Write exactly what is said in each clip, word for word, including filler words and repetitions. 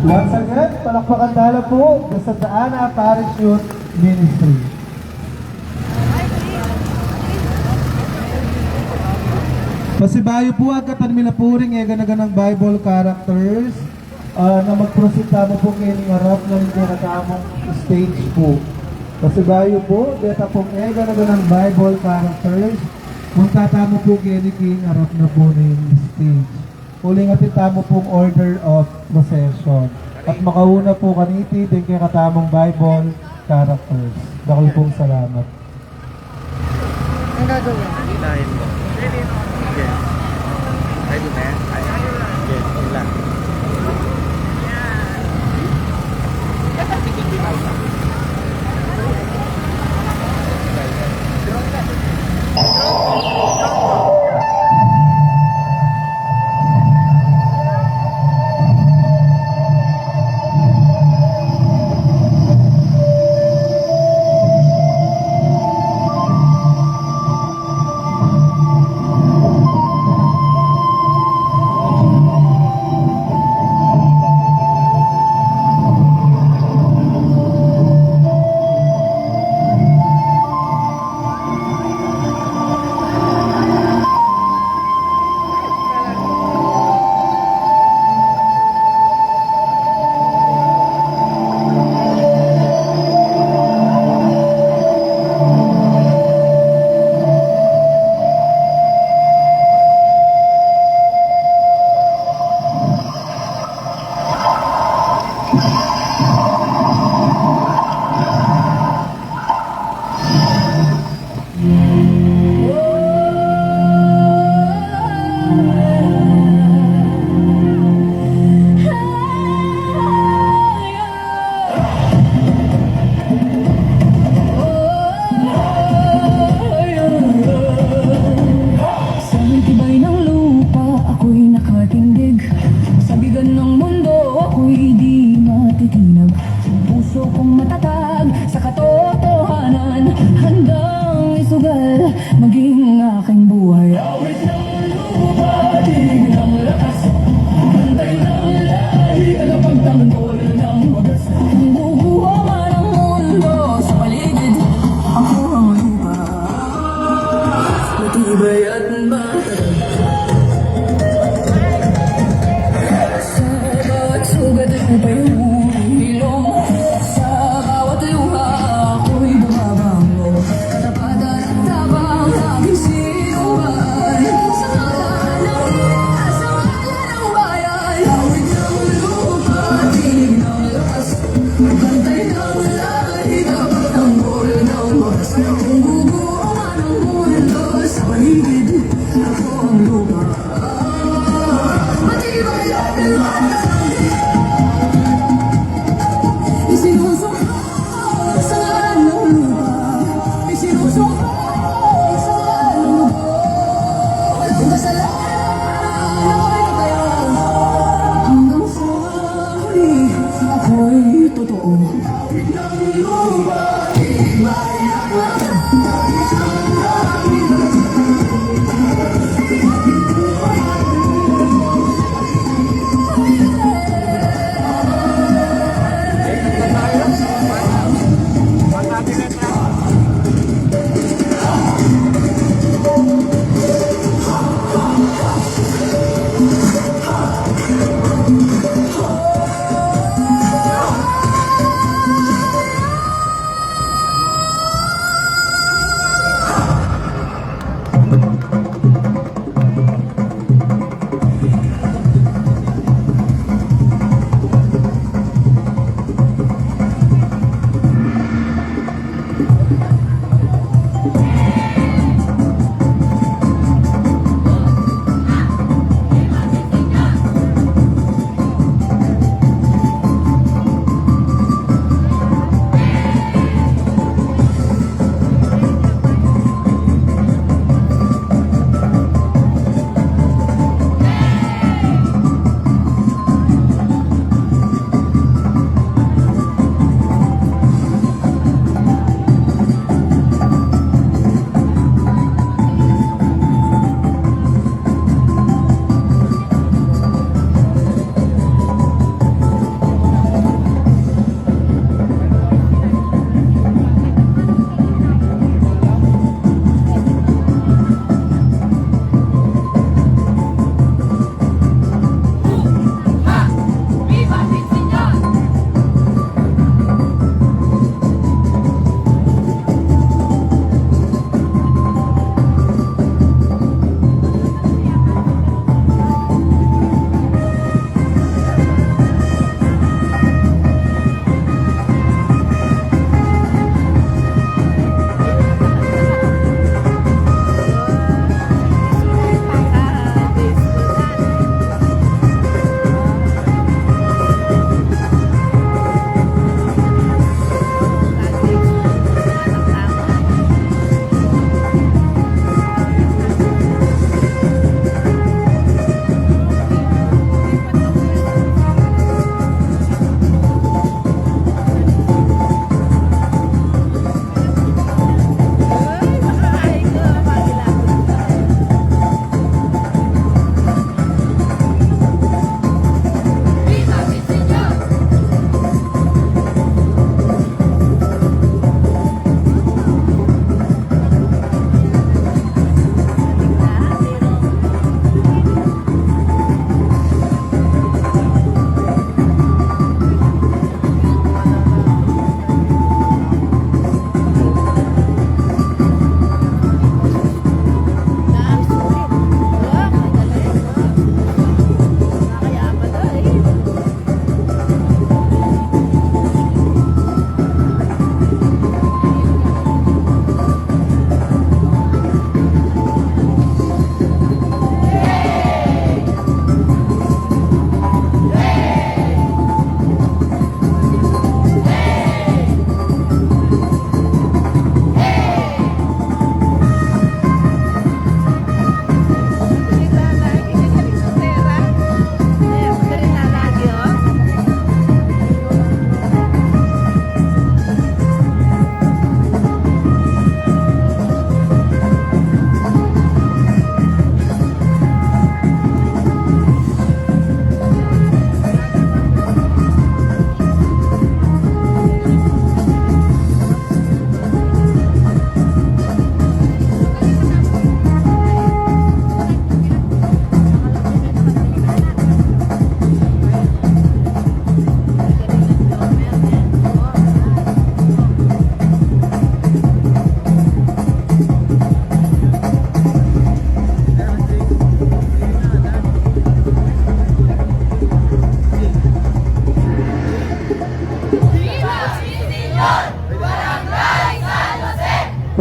Once again, palakpakan tala pu kang Santa Ana Parish Youth Ministry. Pasibayu pu, agkatan mi la pu ring eganaganang Bible characters, ah, na magproceed tamu pu keni king arap na ning kekatamung stage pu. Pasibayu pu, deta pung eganaganang Bible characters, munta tamu pu keni king arap na pu ning stage. Uling atin tamu pung order of procession. At makauna pu kaniti, deng kekatamung Bible characters. Dakal pung salamat. Ang gagawin? Unahin mo. Okay. Ready na yan? Okay, sila. Sa tibay ng lupa ako'y nakatindig, sa bigat ng mundo ako'y di matitinag. Ang puso kong matatag sa katotohanan, handang isugal maging aking buhay. Awit ng lupa, tinig ng lakas, bantay ng lahi, tagapagtanggol ng wagas. Kung guguho man ang mundo sa paligid, ako ang lupa. Matibay at matatag. Sa bawat sugat, lupa'y humihilom. Sa bawat luha,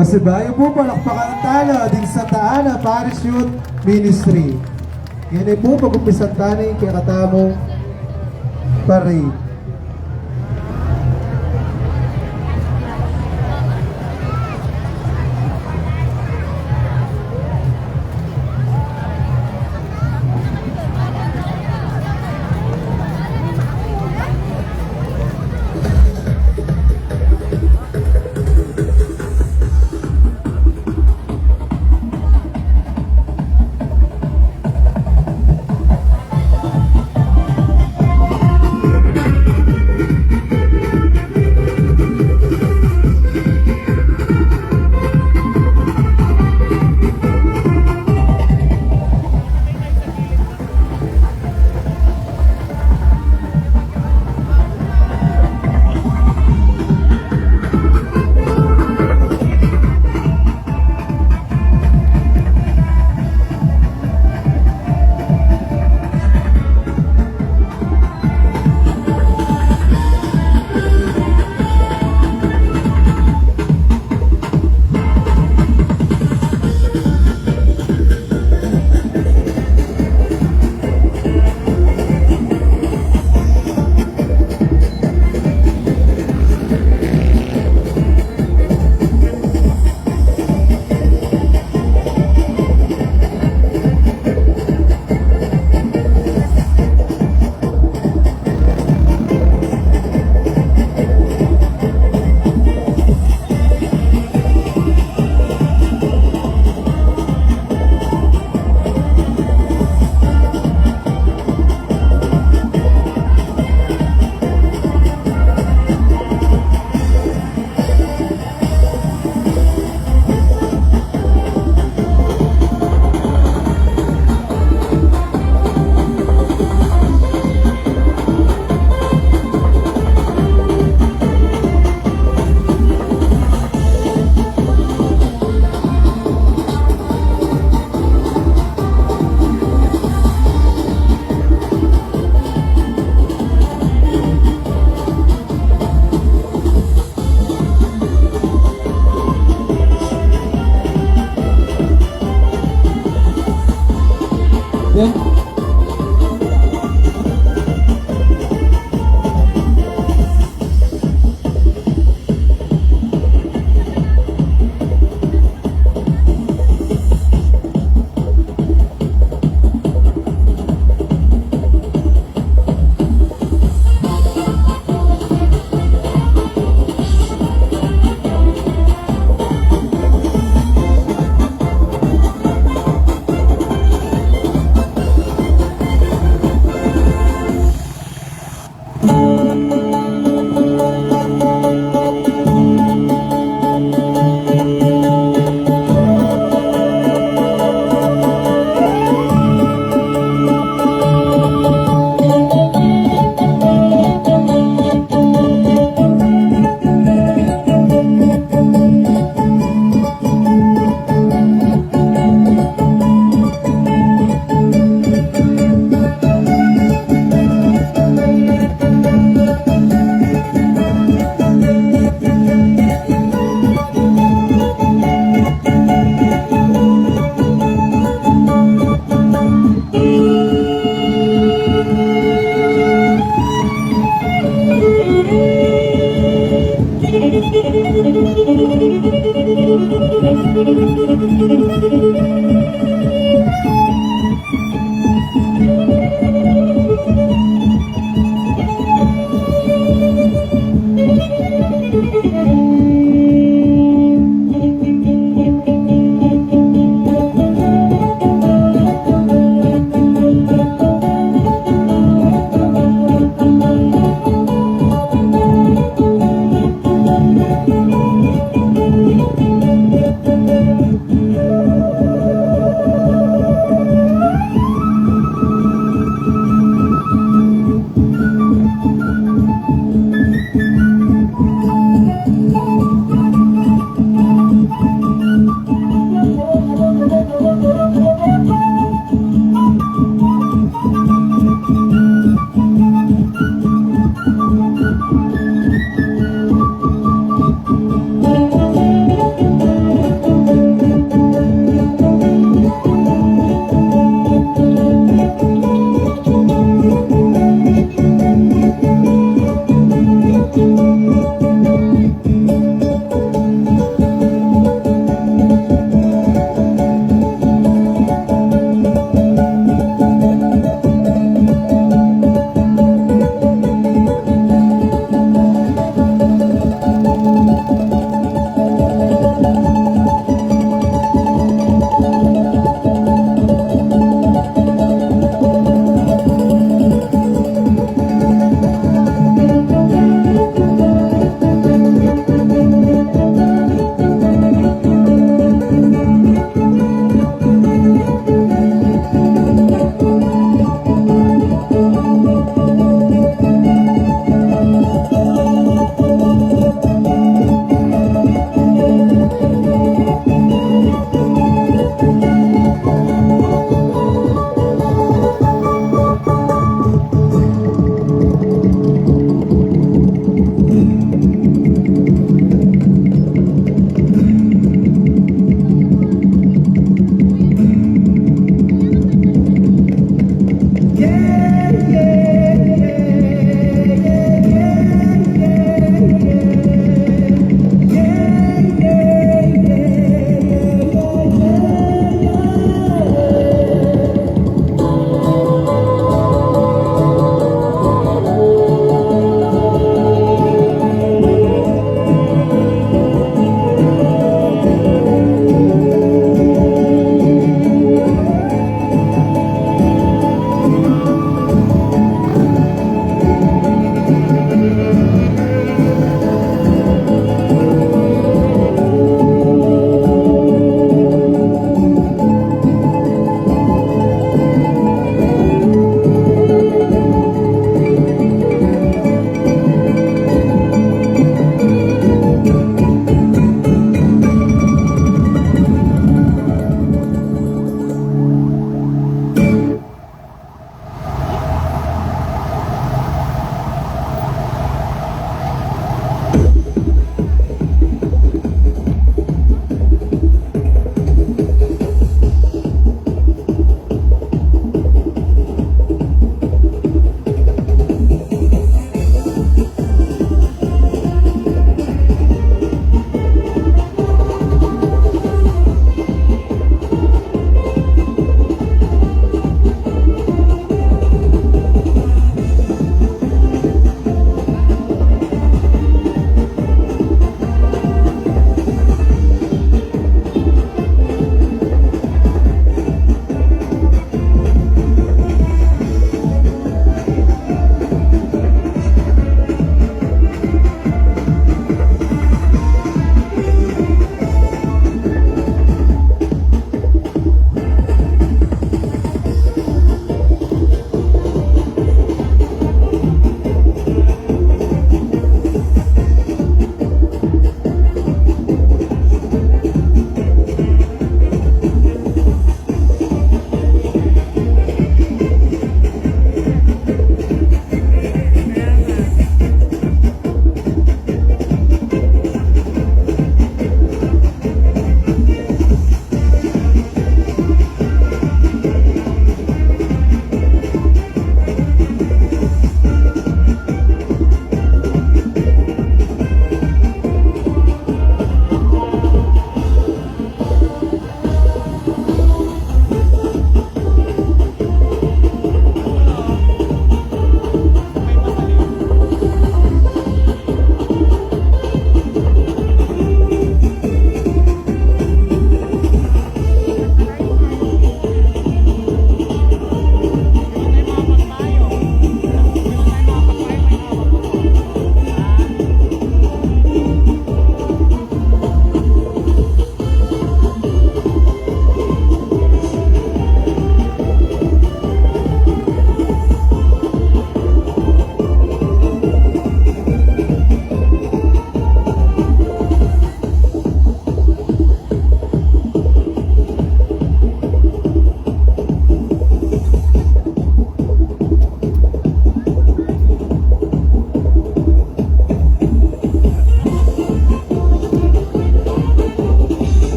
Pasibayu pu, palakpakan tala ding Santa Ana Parish Youth Ministry. Ngeni pu, pag-umpisan tana ing kekatamung parade.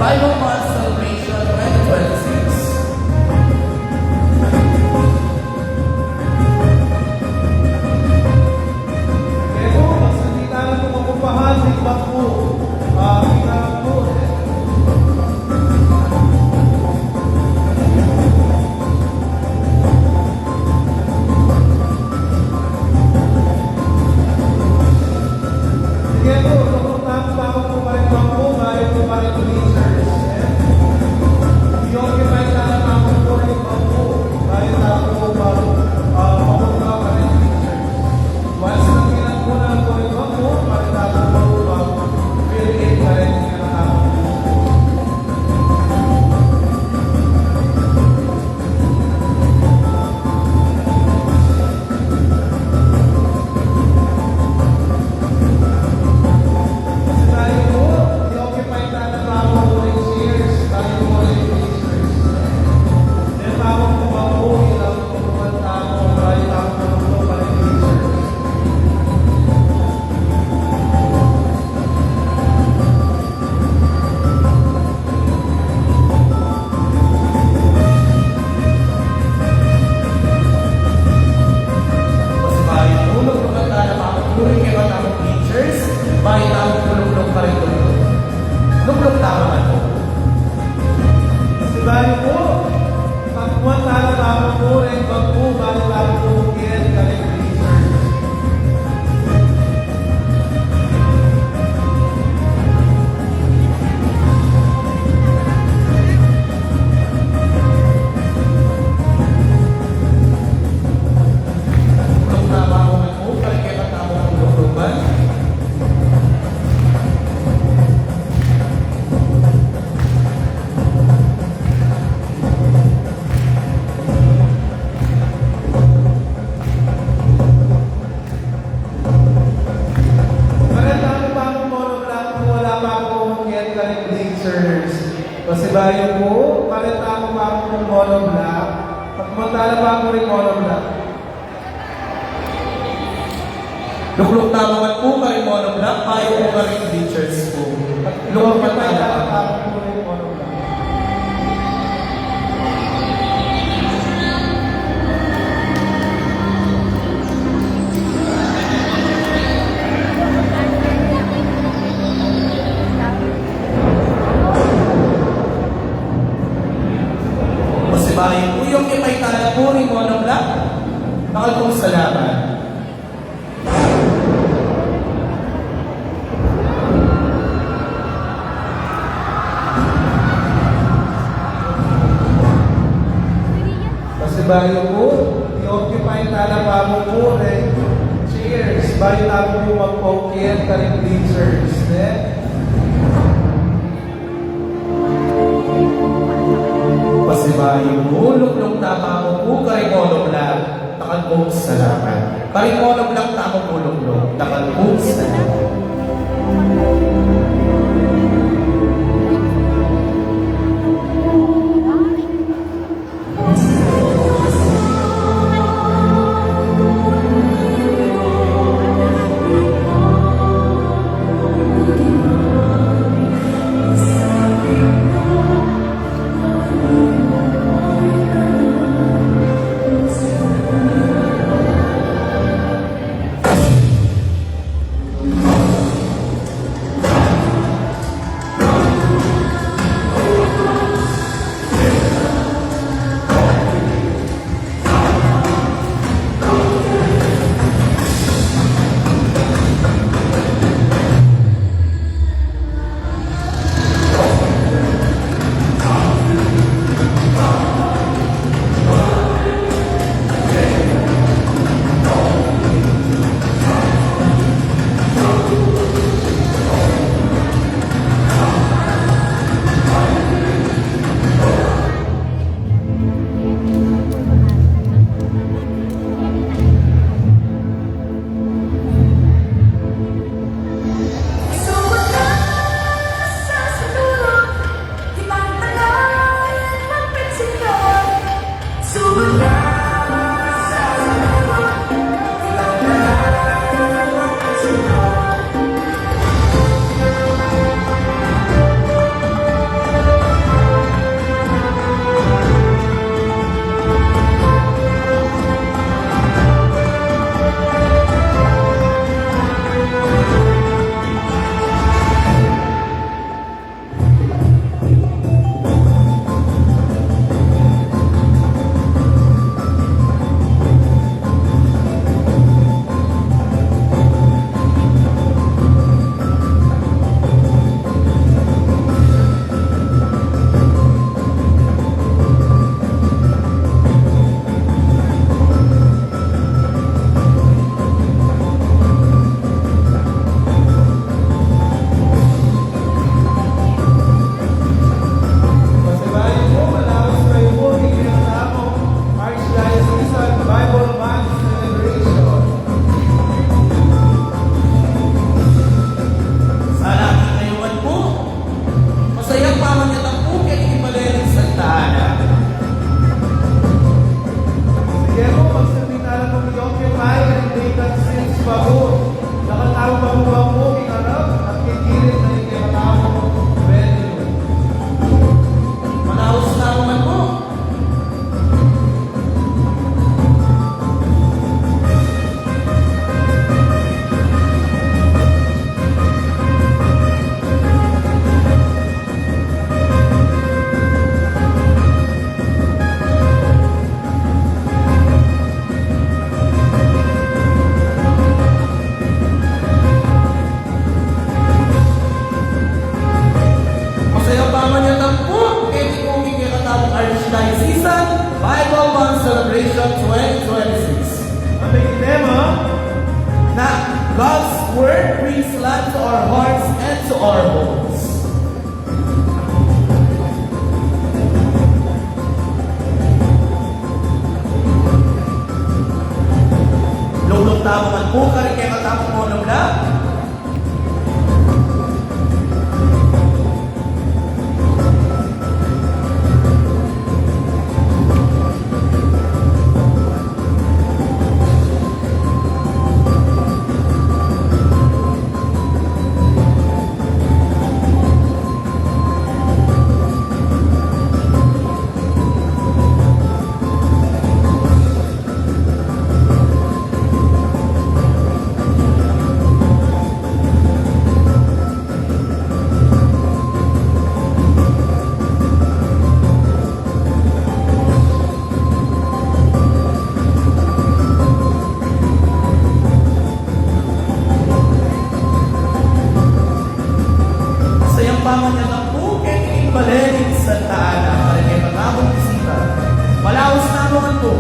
Bible Month Celebration twenty twenty-six. Kaya po, magsalita na po, makupahan, di ba po? Ah, kita po, eh. Sige po, luklukan tamu po, balik bangku, balik po, balik bleachers. Yung kita, kita na tamu po, balik bangku, balik tamu po, balik, ah, papunta, balik bleachers. Once na pinagkunan po, balik bangku, balik tamu po, balik, fill in, balik, kita na tamu po. Kasi tayo po, i-occupy na naman po yung chairs, tayo po yung bleachers. Then, tawag po ba po, ilang po naman tayo, tayo, tayo po po, pala yung bleachers. Kasi bayu pu, lukluk tamu pa rin kaya tamu bleachers, bayu tamu pu lukluk pa rin. Lukluk tamu na pu. Kasi bayu pu, pagkuan tamu pa rin, bangku, bayu tamu pu, kaya tamu bleachers. Pare tamu pa pu monoblock, wala pa pu kaya karing bleachers. Kasi bayu pu, pare tamu pa pu monoblock. Pagmantala pa pu ring monoblock. Lukluk tamu man pu karing monoblock, bayu pu karing bleachers pu. Lukluk tamu pa pu ring monoblock. Kasi bayu pu, yung kipay tala pu ring monoblock. Dakal pung salamat. Kasi bayu pu, i-occupy tala pa mu pu ring chairs, bayu tamu pu magpaukyat karing bleachers, ne? Kasi bayu pu, lukluk tamu pu karing monoblock. Dakal pung salamat. Karing monoblock tamu pu lukluk. Dakal pung salamat. Manyatang pu keti pu king kekatamung Archdiocesan Bible Month Celebration twenty twenty-six. Ang naging tema na God's Word brings life to our hearts and to our homes. Lulung tamu man pu karing kekatamung onum na. Sa yang pamanyatang pu keti king bale ning Santa Ana, karing kekatamung bisita. Malaus na naman pu.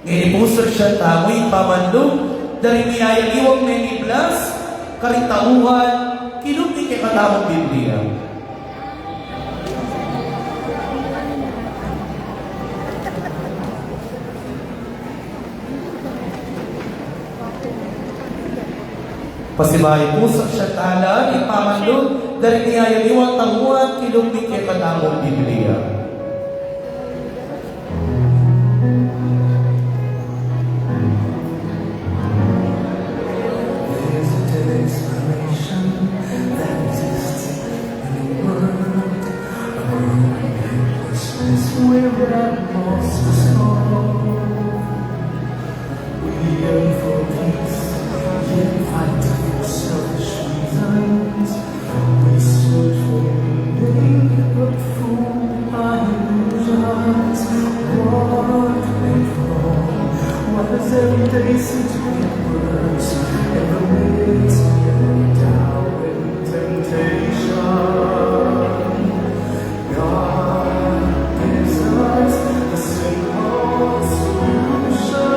Ngeni pu, search-an tamu ing pamanlum da ring miyayaliwang mebiblas karing tauhan king lub ning kekatamung Biblia. Pasibayu pu, search-an tala ing pamanlum da ring miyayaliwang tauhan king lub ning kekatamung Biblia. There's a dead exclamation that exists in the world, a growing helplessness where that lost us all. We yearn for peace, yet fight for selfish reasons. We search for meaning, but fooled by illusions. What went wrong? Why does every day seem to get worse? In the midst of doubt and temptation, God gives us a simple solution.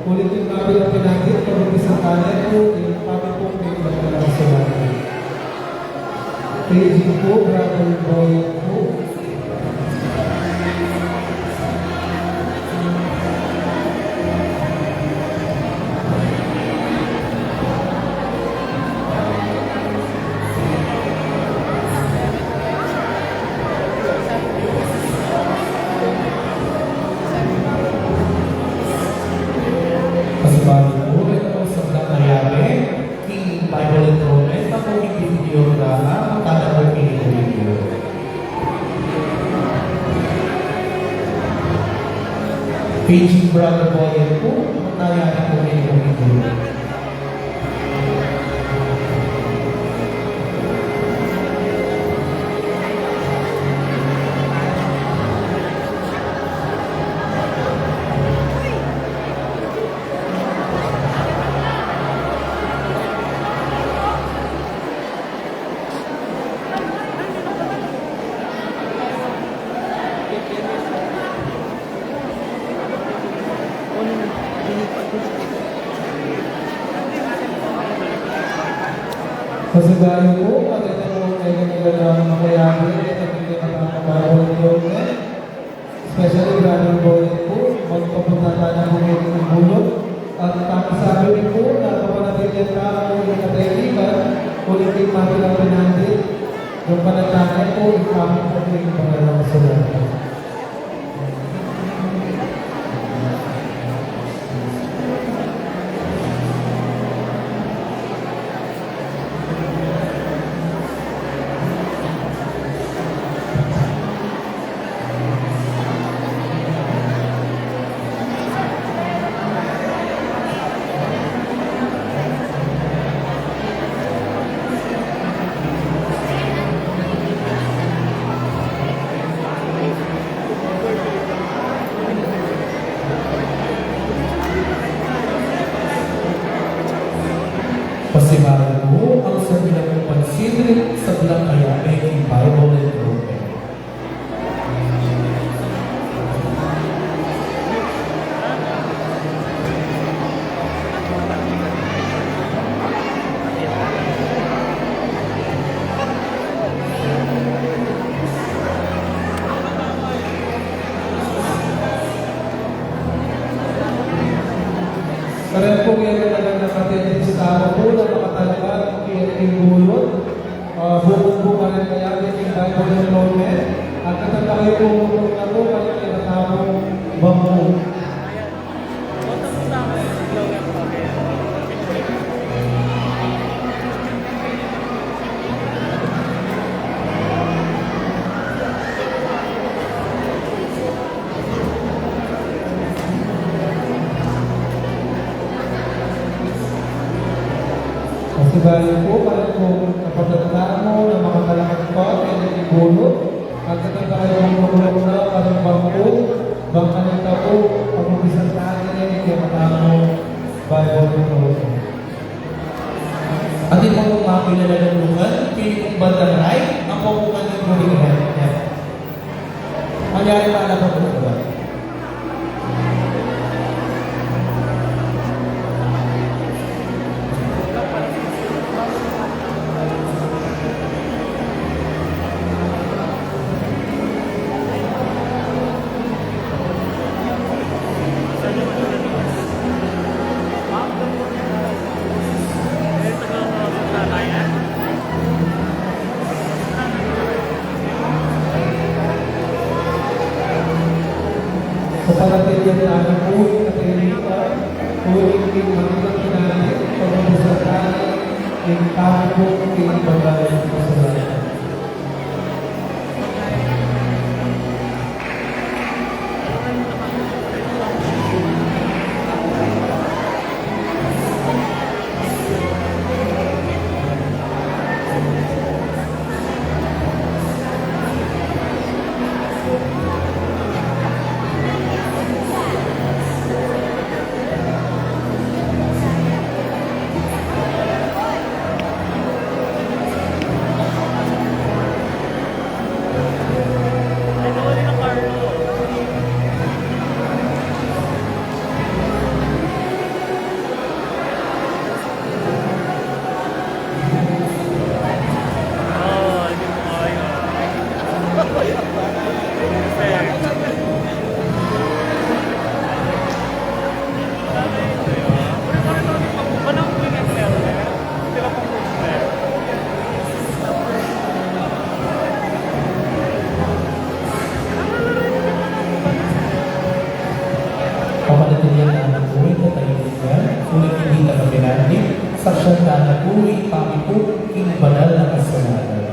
Uling king mabilug a panyawad, pag-umpisan tane pu ing pamipung king Banal a Kasulatan. Page pu, Brother Boy pu. Pasibayu pu, ing sablang ayabe king Bible Enrollment, ampong king video drama, Magkatapat king Video. Paging Brother Boy pu, mataya na pu king video. Pasibayu pu, atin na pu ing kekatang mabilug a panyawad, kekatang Bible Enrollment, especially Brother Boy pu, magpapunta tana pu king bulung, at pakisabi pu na kapanatilian tana pu ing katahimikan, uling king mabilug a panyawad, ing panatilian pu, ing pamipung king Banal a Kasulatan. Pasibayu pu, ing sablang pansin, sablang ayabe king Bible Enrollment. Karin pu ngeni, atin na pu ing lista pu ning makatalakad king bulung. Ah, bukun pu karin ing ayabe king Bible Enrollment, at karin pu, bukun na pu karin ing kekatamung bangku. Pasibayu pu, karin pu ing kapatad tamu a makatalakad pa keni king bulung, at karin pu ing bangku, bang karin pu, pag-umpisan tane ing kekatamung Bible pu. Atin pung mabilug a lugar, king bandang right, ampo pu king bandang left. Malyari pa la pu ing lugar. Kapanatilian tana pu ing katahimikan, uling king mabilug a panyawad, pag-umpisan tane ing pamipung king Banal a Kasulatan. Sana pu ing pamiku king banal a kasulatan.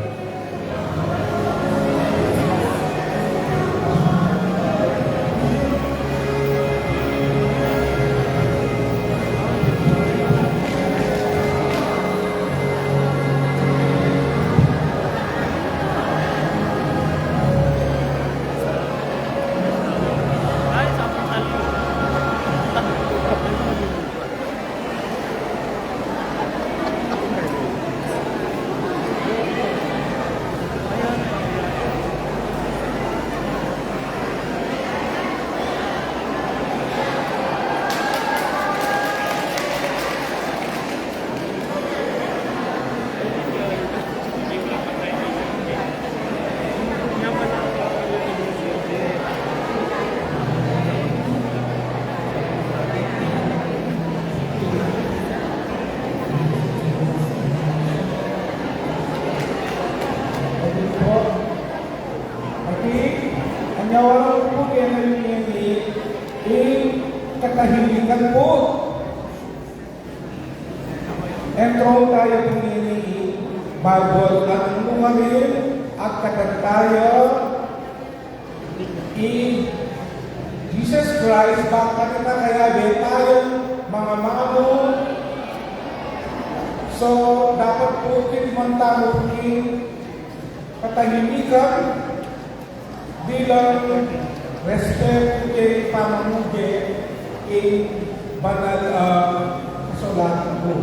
Ati, anyawa ku pu kekayu ngeni ing katahimikan pu. Entron tayu pu ngeni, bagyu at nung marin, at katan tayu, i Jesus Christ, bang kanita kayabe tayung mangamamu. So, dapat pu king mantamu king katahimikan bilang respetu king pamamugye king banal a kasulatan pu.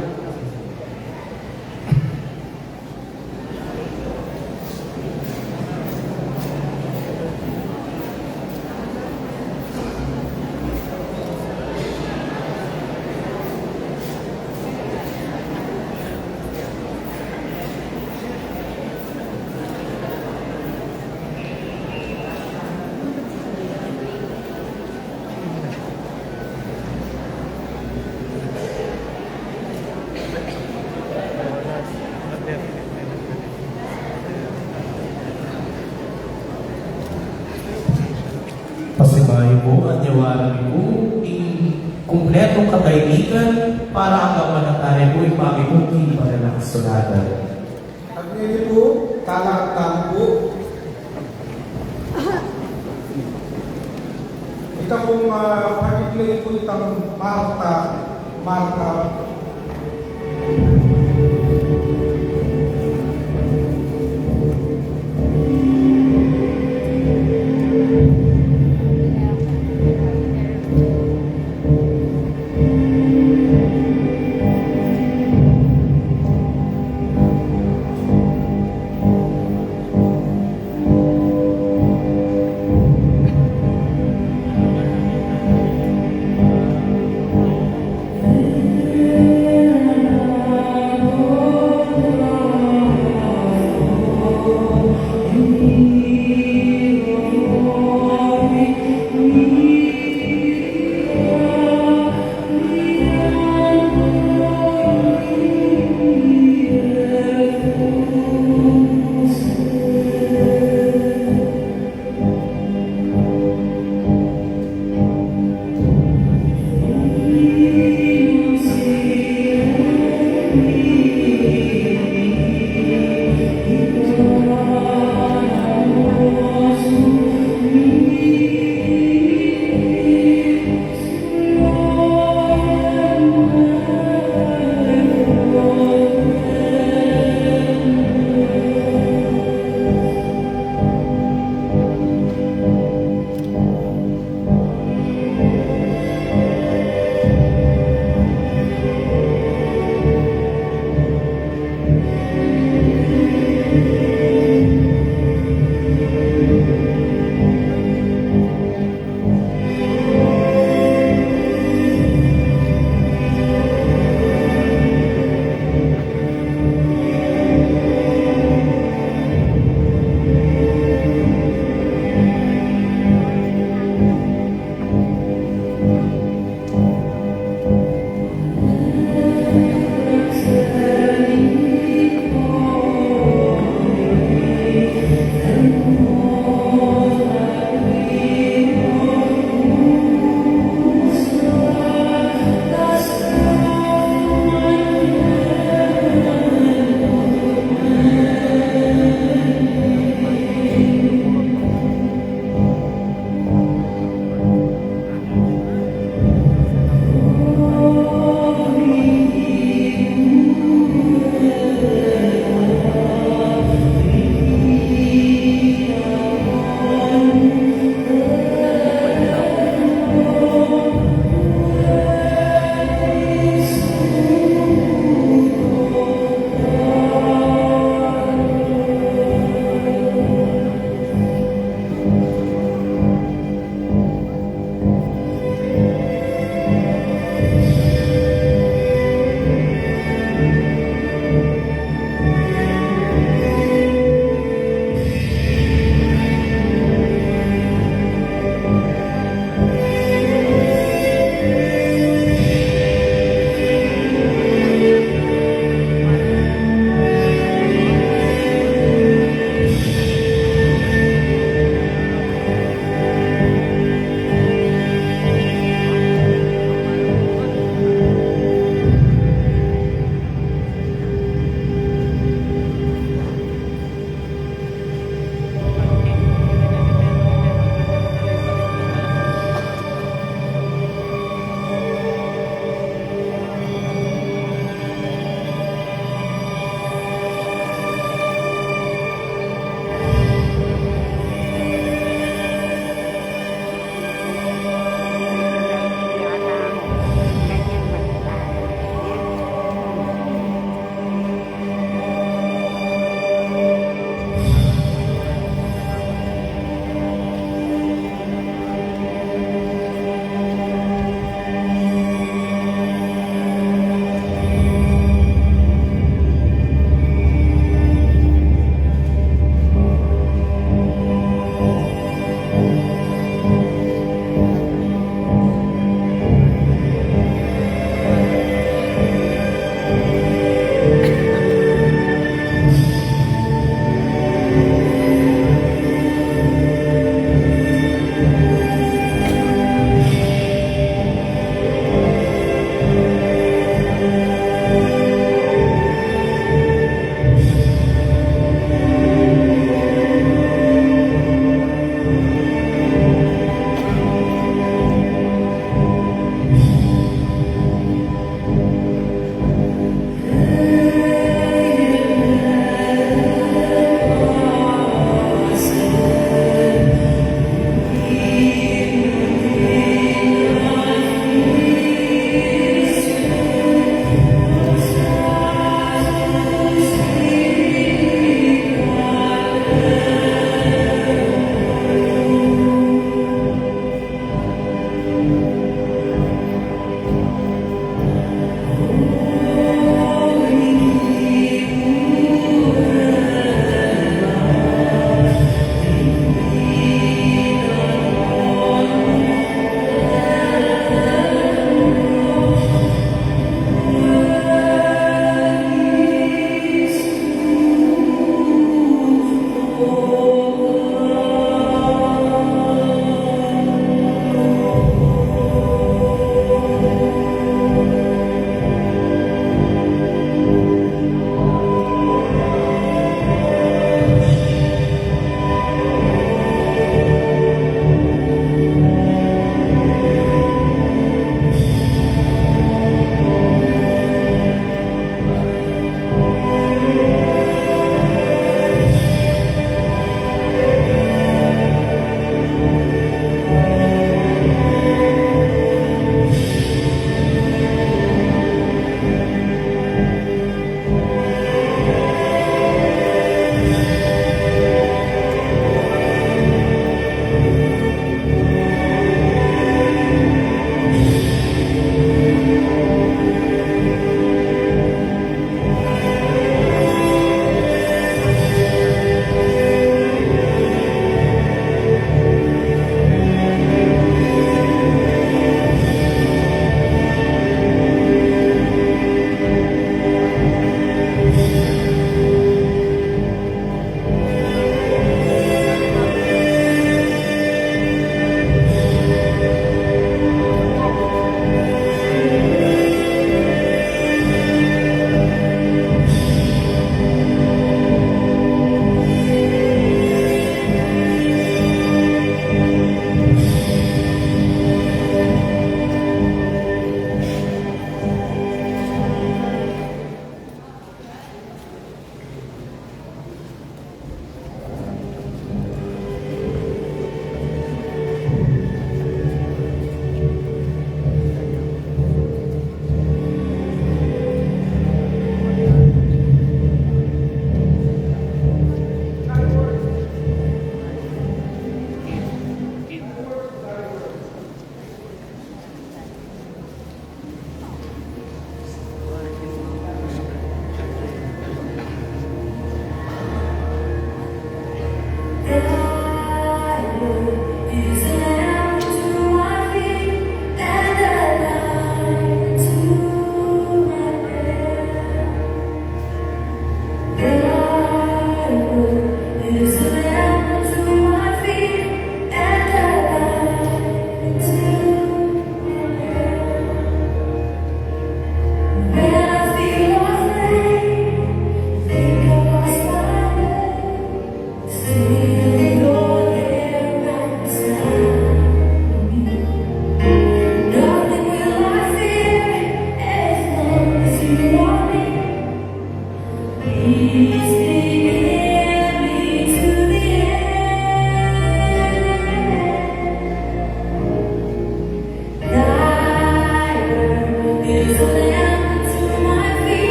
Pasibayu pu, anyawa mi pu ing kumpletung katahimikan para anggang manatili pu ing pamiku king banal a kasulatan. At ngeni pu, talakad tamu pu. Ita pung, ah, pag-play pu itang Marta, Marta.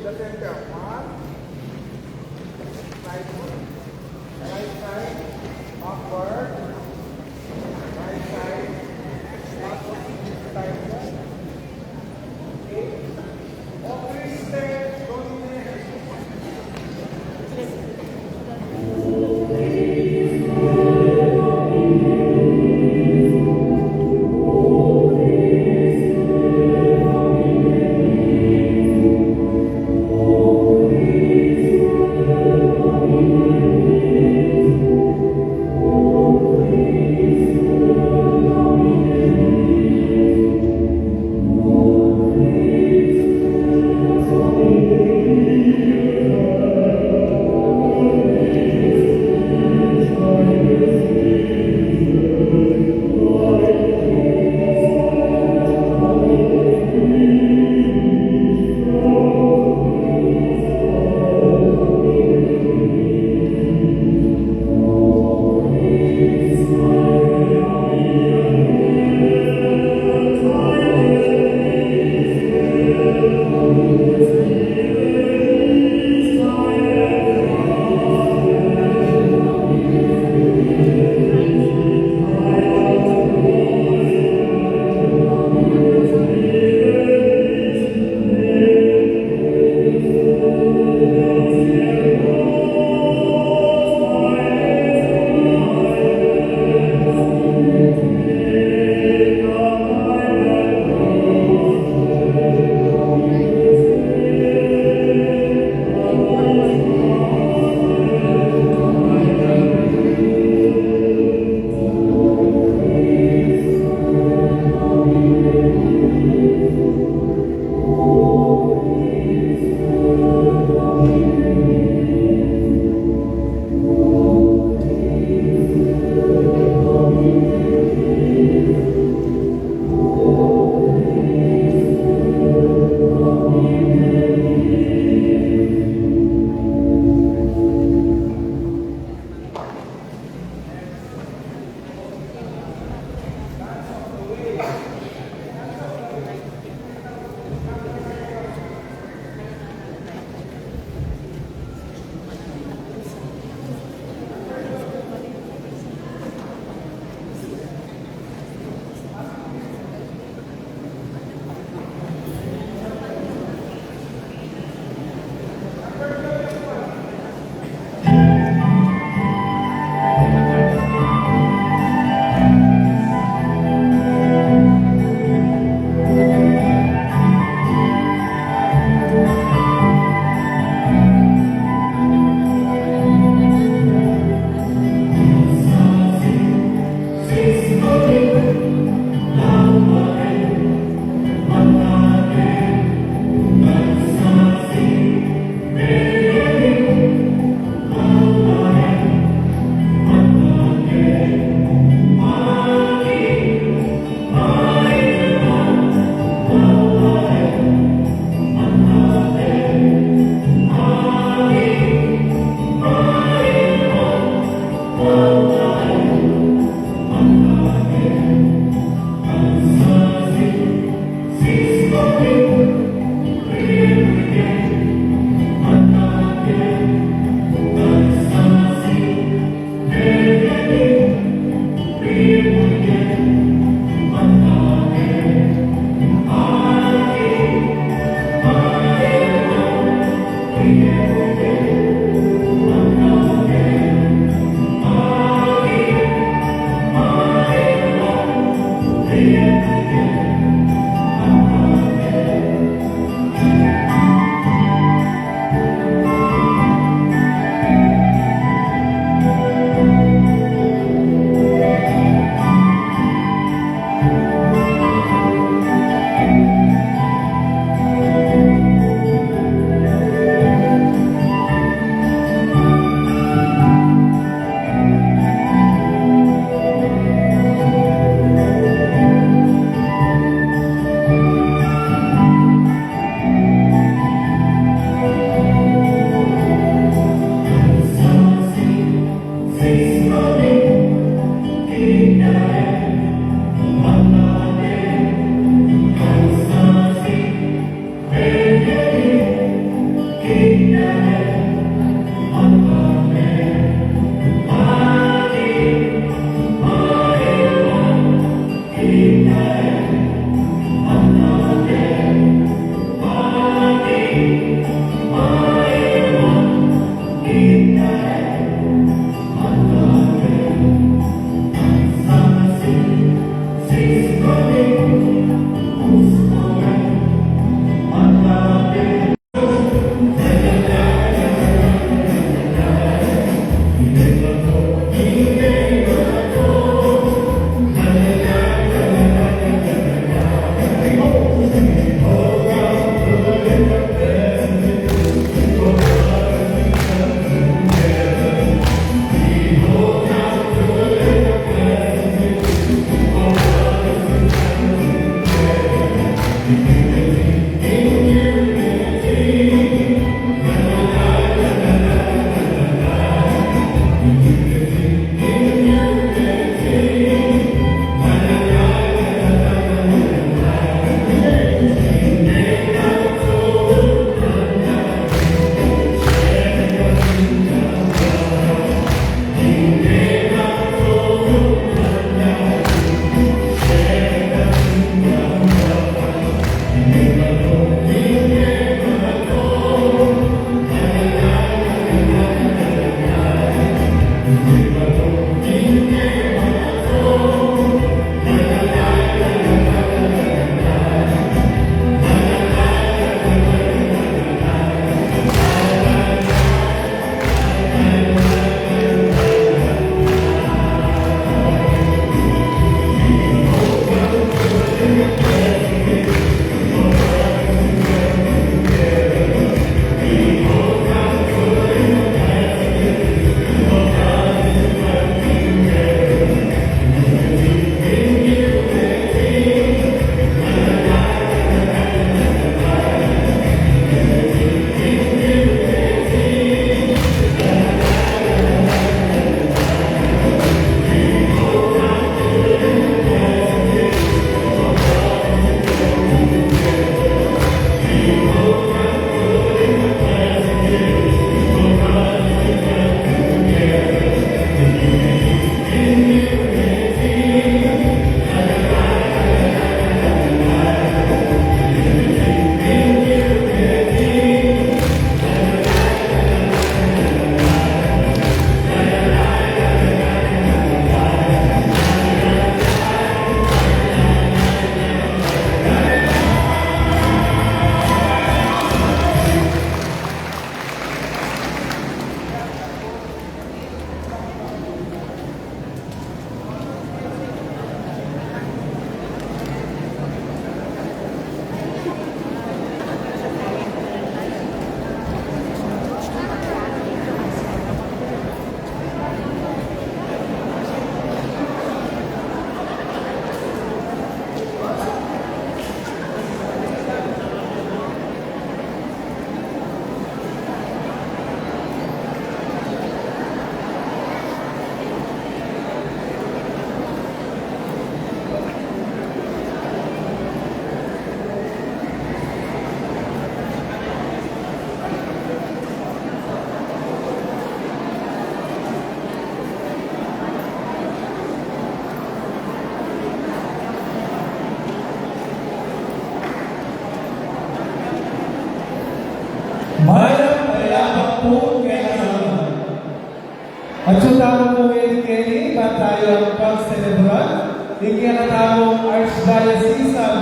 The center. One. Right foot. Right side. Backward. Right side. Backward. Right side. Okay. All three steps. Don't Mayap a yabak pu kekatamu. Atyu tamu pu ngeni keni, ba tamu pag-celebrar ing kekatamung Archdiocesan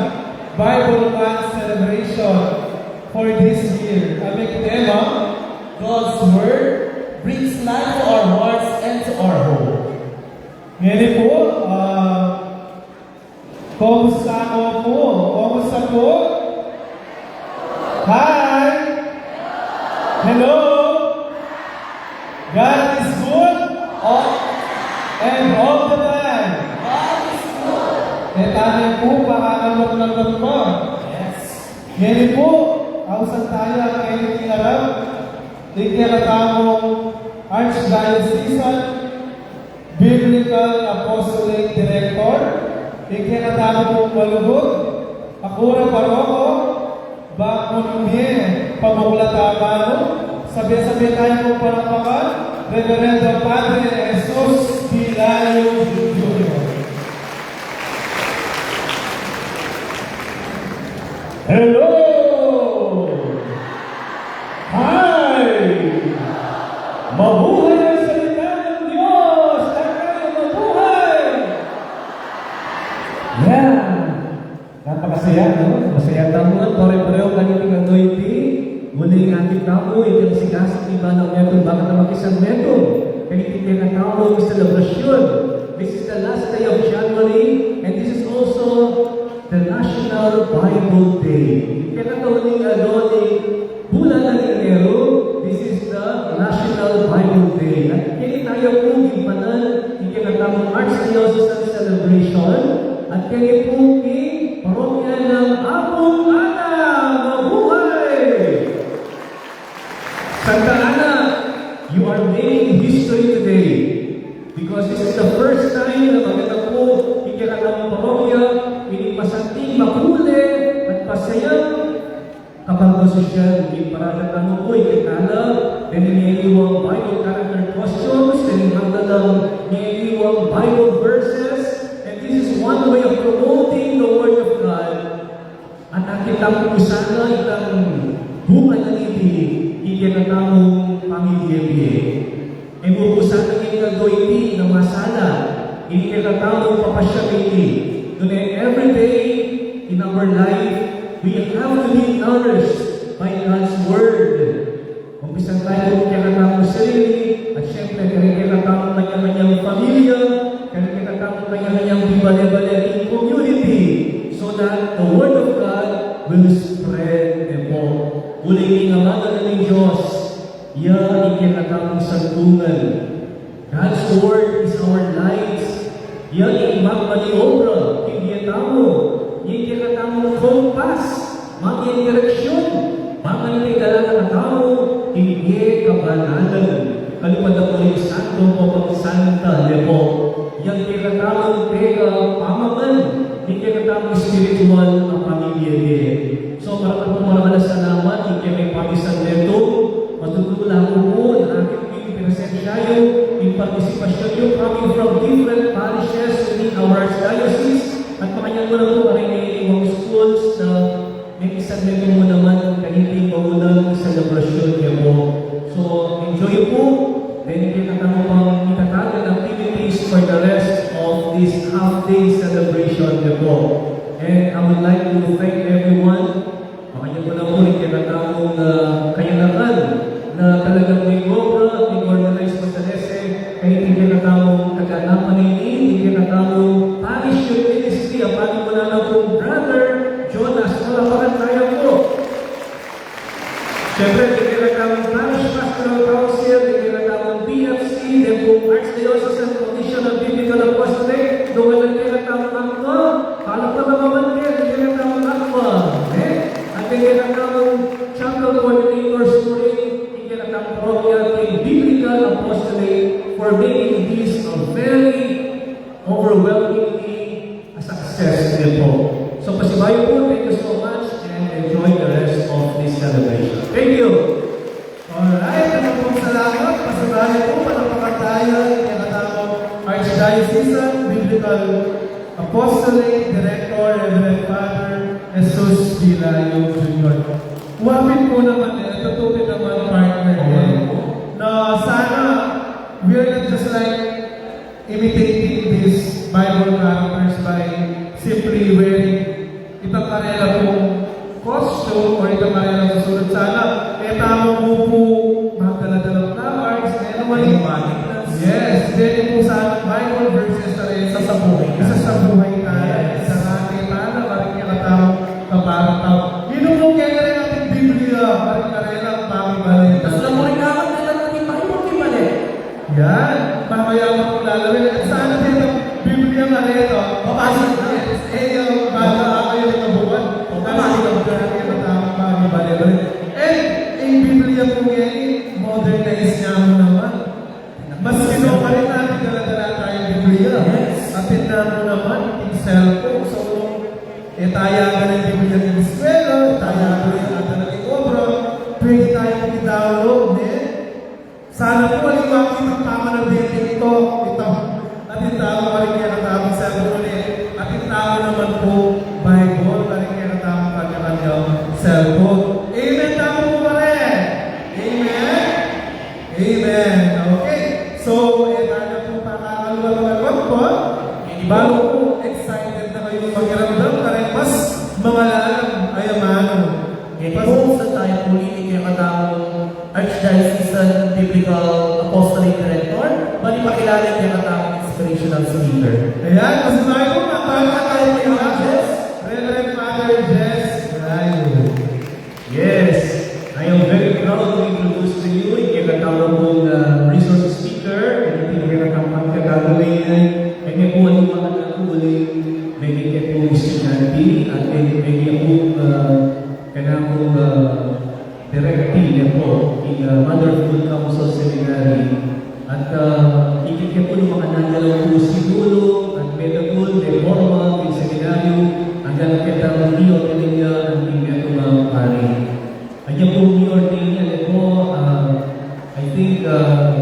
Bible Month celebration for this year. Aming tema, God's Word brings life to our hearts and to our home. Ngeni pu, ah, kumusta mu pu? Kumusta pu? Hi! Hello! God is good all, and all the time. God is good. E tane pu, pakanamot-namot pa. Yes. Ngeni pu, ausan taya keni king arap ing kekatamung Archdiocesan Biblical Apostolic Director, ing kekatamung malugud a kura paroko, bang mu ne pamuglatan, sabe-sabe tamu pung palakpakan, Reverendo Padre Jesus Pelayo Junior. Hello! Hi! Mabuhay ang salita ng Diyos! Lahat tayo mabuhay! Yan! Napakasaya, no? Masaya tamu ngan pare-pareho kaniting anointing. Uling akit tamu, iti ing sigasig ning banal a metung, bakit na makisan metung kaniting kekatamung selebrasyun. This is the last day of January, and this is also the National Bible Day. Kekatau ning, ano, ning bulan ning Enero, this is the National Bible Day. At keni tamu pu ing panan ning kekatamung Archdiocesan celebration, at keni pu king parokya nang Apung Ana. Mabuhay! Santa Ana, you are making history today because this is the first time na magana pu ing kekatamung parokya ining masanting, makule at pasayang kaparoko sosyal. Ing parada tamu pu, ikit tala, deni miyaliwang Bible character costumes, deni magdalang miyaliwang Bible verses, and this is one way of promoting the Word of God. At akit tamu pu sana itang bunga na niti king kekatamung pamibie-bie. E mu pu sana king aldo iti na masala ing kekatamung papasya iti, nune every day in our life, we have to be nourished by God's Word. Umpisan tamu king kekatamung sarili, at siyempre, keng kekatamung kanya-kanyang pamilya, keng kekatamung kanya-kanyang bibale-bale king community, so that the Word of God will spread, e pu. Uling ing Amanan ning Dios, ya ing kekatamung santungan. God's Word is our light. Ya ing magmaniobra king bie tamu. Ing kekatamung kompas, maging direksyun, maging kaidalan na tamu king bie kabanalan. Kalipatan mu ring santo, papagsanta, e pu. Yang kekatamung pega pamaman ning kekatamung espiritual a pamibie-bie. So, maraming maraming salamat king kekayung pamisan metung. Matutula ku pu na akit pu ing presensya yu, ing partisipasyun yu coming from different parishes within our archdiocese. At makanyan mu na pu kareng miyaliwang schools na memisan metung mu naman kaniting maunang selebrasyun, e pu. So, enjoy yu pu. Then, kekatamu pang itatagan activities for the rest of this half-day celebration, e pu. And I would like to thank everyone. Makanyan mu na pu ring kekatamung, ah, kayanakan na talagang mengobra, meng-organize, masalese kaniting kekatamung kaganapan a ini, ing kekatamung Parish Youth Ministry, a pamunuan na pu nang Brother Jonas. Palakpakan taya pu. Siyempre, ing kekatamung Parish Pastoral Council, ing kekatamung P F C, then pu Archdiocesan Commission on Biblical Apostolate, dungan ing kekatamung ACBA, palakpakan naman din ing kekatamung ACBA, e? At ing kekatamung Chapel Coordinators, ing kekatamung parokya king Biblical Apostolate for making this a very overwhelmingly a success, e pu. So, pasibayu pu, thank you so much, and enjoy the rest of this celebration. Thank you. Alright, maraming salamat. Pasibayu pu, palakpakan taya ing kekatamung Archdiocesan Biblical Apostolate Director, Reverend Father Jesus Pelayo Junior. Wapit pu naman, e, tutupit na Kung ngeni, modernize na mu naman. Mas pino pa rin natin dala-dala tayong Biblia. Yes. Atin na mu naman, yung cellphone. So, nung e taya ka ng Biblia ng eskwela, e taya ka ng atin ng obra, pwede tayo mag-download, eh. Sana po, aliwa kitang tama ng dating to. Ito, atin tama pa rin kaya katama cellphone, eh. Atin tama naman po, Bible, pa rin kaya katama kanya-kanyang cellphone. Amen, tama po ba rin? Amen? Amen. Okay. So, e taya na pung pakakaluwal-luwal po. Balo po, excited na kayu makiramdam, karin mas mangalalam a amanu. E, pasok sa tayo po ini kaya katang Archdiocesan Biblical Apostolic Director, bali pakilala kaya katang inspirational speaker. Ayan, mas tayo po, magpapakilala tayo kay Jess, Reverend Father Jess Rayo. Yes, I am very proud to introduce to you ing kekatang pung, uh, resource speaker, ing kekatang pagkakagamitan, ing kekatang pung anak ko, uli, ing kekatang pung estudyante, at ing kekatang pung, uh, kekatang pung, uh, directee na po, ing, uh, Mother of Good Counsel Seminary. At, ah, ikit ke pu nung makanyan na lang pu siguru, at medagul, reforma, king seminaryo, anggang ketang i-ordain ya, at king metung a pari. Anya pu i-ordain ya, ne po, ah, I think, ah,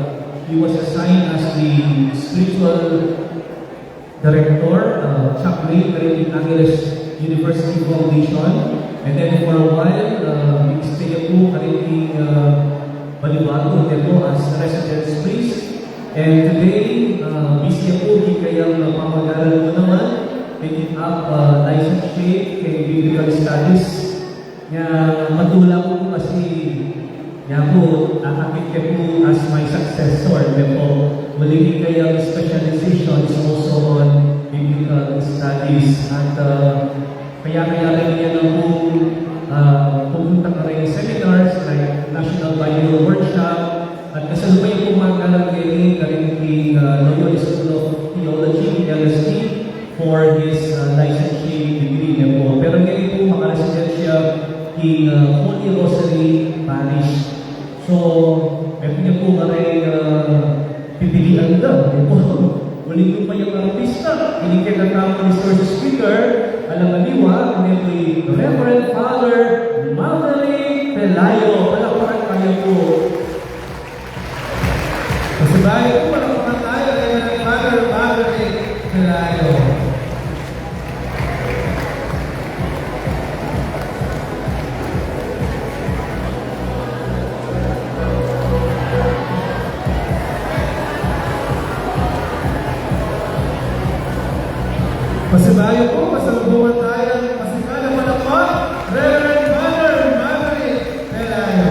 he was assigned as the spiritual director, uh, chaplain, karin king Angeles University Foundation. And then for a while, uh, nag-stay ya pu karin king, uh, Balibago, ne po, as resident priest. And today, uh, busy ya pu king kayang, uh, pamag-aral mu naman, taking up, uh, licentiate king biblical studies. Nya, matula ku pu kasi, nya pu, akakit ke pu as my successor, ne po. Uling ing kayang specialization is also on biblical studies. At, uh, kaya, kaya rin yan ang pu, uh, pupunta karing seminars like National Bible Workshop, at kasalukuyan pu mag-aral ngeni karin king, uh, Loyola School of Theology, L S T, for his, uh, licentiate degree ne po. Pero ngeni pu, makaresidensya king, uh, Holy Rosary Parish. So, metung ya pu karing, uh, pipilian da, ne po. Uling pu kayang artista, ining kekatang resource speaker, alang aliwa, ne pu i Reverend Father Maverick Pelayo. Palakpakan tayo pu. Pasibayu pu, palakpakan tayo kay Father Maverick Pelayo. Pasibayu pu, pasalubungan tayo ng masikal a palakpak, Reverend Father Maverick Pelayo.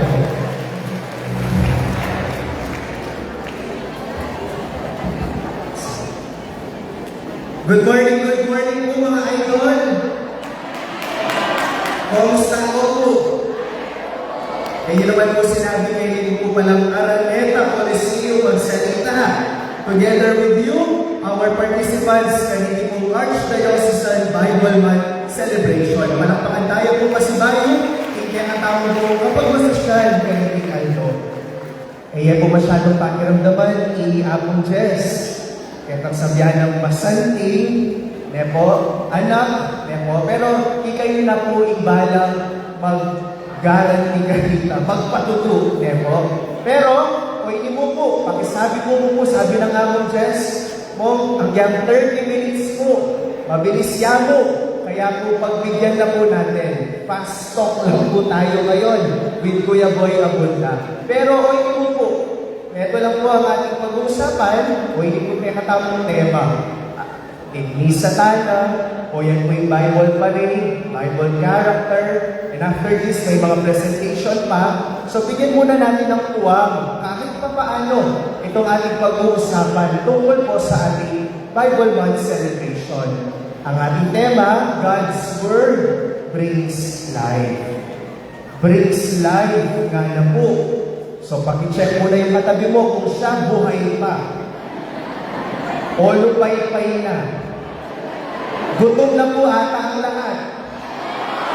Good morning, good morning pu, mga idol. Kumusta kayu pu? E, yun naman pu sinabi keni pu palang Araneta Coliseum magsalita. Together with you, our participants, kaniti pung Archdiocesan Bible Month Celebration. Palakpakan tayo pu pasibayu ing kekatang pu kapagmasosyal kaniting aldo. E ya pu masyadung pakiramdaman i Apung Jess. Ketang sabyan nang masanting, ne po, anak, ne po. Pero ikayu na pu ing balang mag-guarantee kanita, magpatutu, ne po. Pero, o ini mu pu, pakisabi ku mu pu, sabi nang Apung Jess, Mong, agyang thirty minutes pu, mabilis ya mu. Kaya pu, pagbigyan na pu natin. Fast talk lang pu tayo ngayon with Kuya Boy Abunda. Pero, o ini mu pu, eto lang pu ang ating pag-uusapan, o ini pu kekatamung tema. Ing misa tana, o yan pu ing Bible parade, Bible character, and after this, may mga presentation pa. So, bigyan muna natin ng puwang, kahit papaano, itong ating pag-uusapan tungkol po sa ating Bible Month celebration. Ang ating tema, God's Word brings life. Brings life, nga na pu. So, pakicheck muna yung katabi mo kung siya buhay pa. O lupaypay na. Gutom na pu ata ang lahat.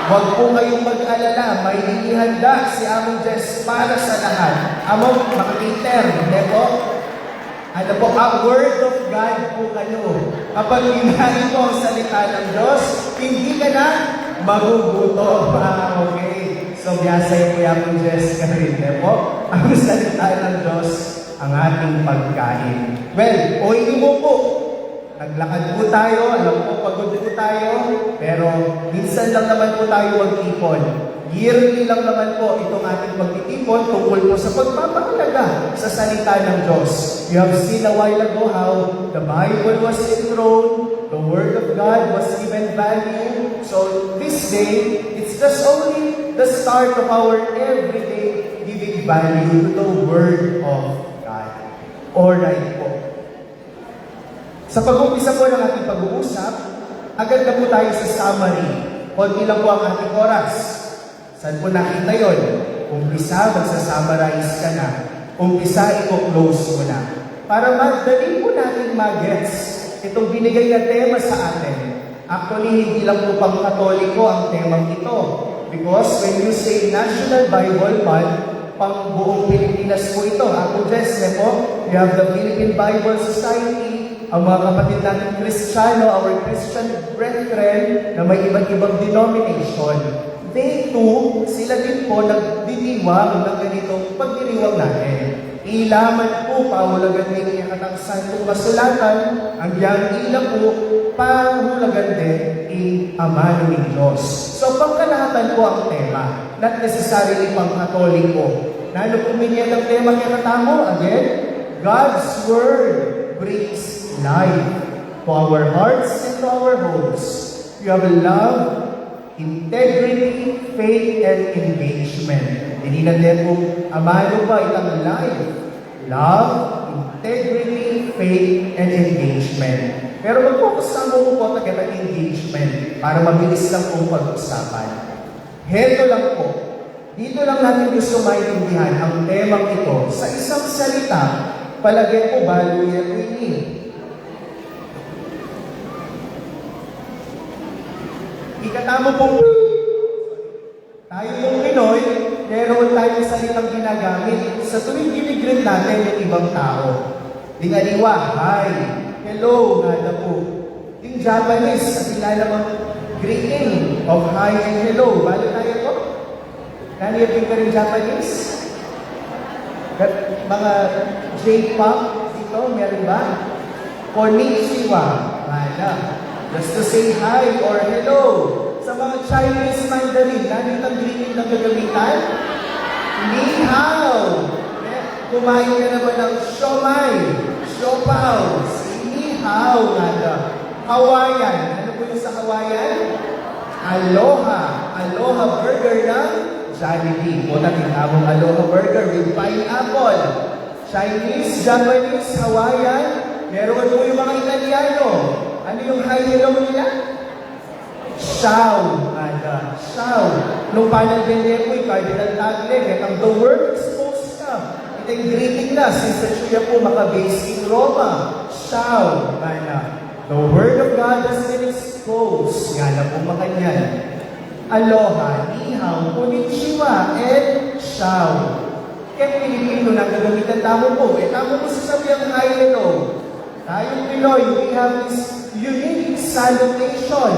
Huwag po kayong mag-alala, may ihanda si Among Jess para sa lahat. Among, makakater, hindi po? Ano po, a word of God po kayo. Kapag kinain mo ang salita ng Diyos, hindi ka na magugutom. Ah, okay. So, biyasa yung kuya mong Jess kanina po. Ang salita ng Diyos, ang ating pagkain. Well, o hindi mo po. Naglakad po tayo, alam ko pagod po tayo, pero minsan lang naman po tayo magtipon. Yearly lang naman po itong ating pagtitipon tungkol po sa pagpapahalaga sa salita ng Diyos. You have seen a while ago how the Bible was enthroned, the Word of God was given value. So this day, it's just only the start of our everyday giving value to the Word of God. Alright po. Sa pag-umpisa po ng ating pag-uusap, agad na po tayo sa summary. Konti lang po ang ating oras. Saan po nakita yon? Umpisa, magsa-summarize ka na. Umpisa, i-close mo na. Para madali po natin magets itong binigay na tema sa atin. Actually, hindi lang po pang Katoliko ang temang ito. Because when you say National Bible Month, pang buong Pilipinas po ito. Ako, Jess, ne po, you have the Philippine Bible Society, ang mga kapatid natin Kristiyano, our Christian brethren, na may iba't ibang denomination. They too, sila din po nagdiriwang ng ganitong pagdiriwang natin. Ila man pu pahulagan ding kekatang Santung Kasulatan, agyang ila pu pahulagan de ing amanu ning Dios. So, pangkalahatan pu ang tema, not necessarily pang-Katoliko. Nanu pu minie dang tema kekatamu? Again, God's Word brings life to our hearts and to our homes. You have love, integrity, faith, and engagement. Dininan de pu amanu pa itang life, love, integrity, faith, and engagement. Pero mag-focus tamu pu keta keng engagement para mabilis lang pung pag-usapan. Heto lang po. Dito lang natin gusto maintindihan ang temang ito sa isang salita, palage ku balu ye ku ini. Ikatamu pung tayo pung Pinoy, meron tayong salitang ginagamit sa tuwing gini-greet natin yung ibang tao. Ding aliwa, hi, hello, ngana pu. Ding Japanese, atin la namang greeting of hi and hello. Balu tayo to? Nanu ya pin karing Japanese? Kat-, mga J-pop dito, meron ba? Konnichiwa. Wala. Just to say hi or hello. Sa mga Chinese Mandarin, nanu itang greeting na gagamitan? Ni hao. Eh, kumain ka na ba ng siomai, siopao? Ni hao, ngana. Hawaiian. Ano po yung sa Hawaiian? Aloha. Aloha burger ng Jollibee. Muna, tinawag Aloha burger with pineapple. Chinese, Japanese, Hawaiian. Meron po yung mga Italiano. Ano yung hi, hello nila? Ciao, ngana. Ciao. Nung panagdende ku i Cardinal Tagle, kekang the word exposed na. Ita ing greeting na, since siya pu maka-base in Roma. Ciao, ngana. The word of God has been exposed. Ngana pu makanyan. Aloha, ni hao, konnichiwa, and ciao. Keng Pilipino, nagagamitan tamu pu. E tamu pu sasabihan hi, hello. Tayong Pinoy, we have this unique salutation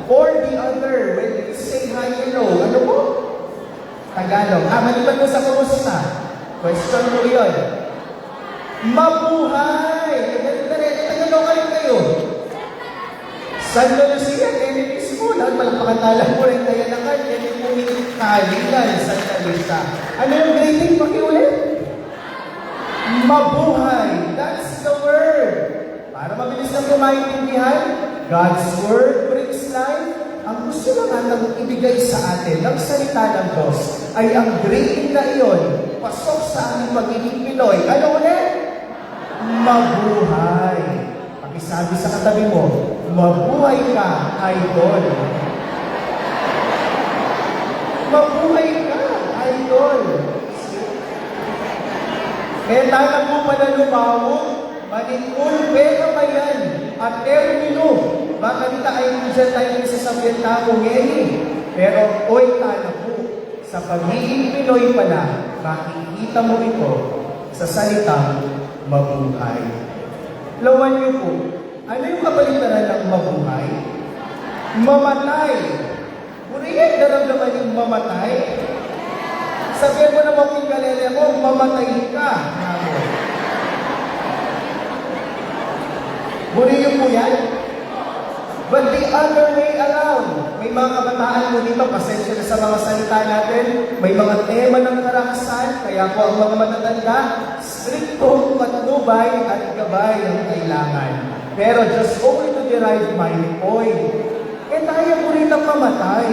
for the other when we say hi, hello. Ano po? Tagalog. Ah, maliban po sa kumusta. Question po yun. Mabuhay! Tagalog, Tagalog rin kayo. Santa Lucia, kaya mismo, lahat palakpakan tayo lang po rin kaya naman, kaya po yung kalingan, Santa Lucia. Ano yung greeting? Pakiulit? Mabuhay. That's the word. Para mabilis lang po maintindihan, God's word brings life. Ang gusto lang atang ibigay sa atin ng salita ng Diyos ay ang greeting na iyon, pasok sa ating pagiging Pinoy. Ano ulit? Mabuhay. Pakisabi sa katabi mo, "Mabuhay ka, idol." Mabuhay ka, idol. E tana pu pala lumawag, manikulbe ka mayan, a terminu, ba kanita ay dyan tayo sa sabihan tamu ngeni. Pero oy tana pu, sa pagiging Pinoy pala, makikita mo ito sa salitang mabuhay. Lawan niyo pu, ano yung kabaliktaran ng mabuhay? Mamatay. Buri yu daramdaman yung mamatay? Sabihan mo naman king kalele mo, "Mamatay ka." Buri yu pu yan? But the other way around, may mga kabataan mo dito, pasensya na sa mga salita natin, may mga tema ng karahasan, kaya po ang mga matatanda, striktong patnubay at gabay ang kailangan. Pero just only to derive my point, e tayo pu rin ang mamatay.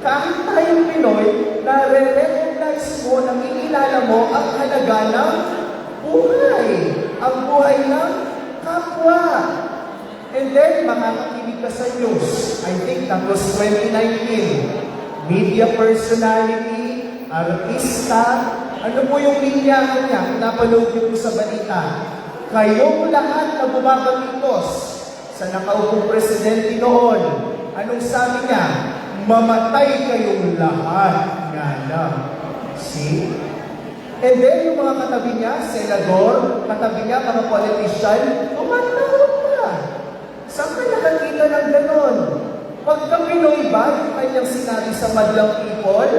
Kahit tayong Pinoy, nare-recognize mo, nakikilala mo ang halaga ng buhay. Ang buhay ng kapwa. And then, makakakilig ka sa news. I think that was twenty nineteen. Media personality, artista, ano po yung linya niya? Napanood niyo po sa balita. Kayong lahat na bumabatikos sa nakaupong presidente noon, anong sabi niya? "Mamatay kayong lahat," nga na. See? And then, yung mga katabi niya, senador, katabi niya, mga politician, tumatahol pa. Saan ka nakakita ng ganon? Pagka Pinoy ba yung kanyang sinabi sa madlang people,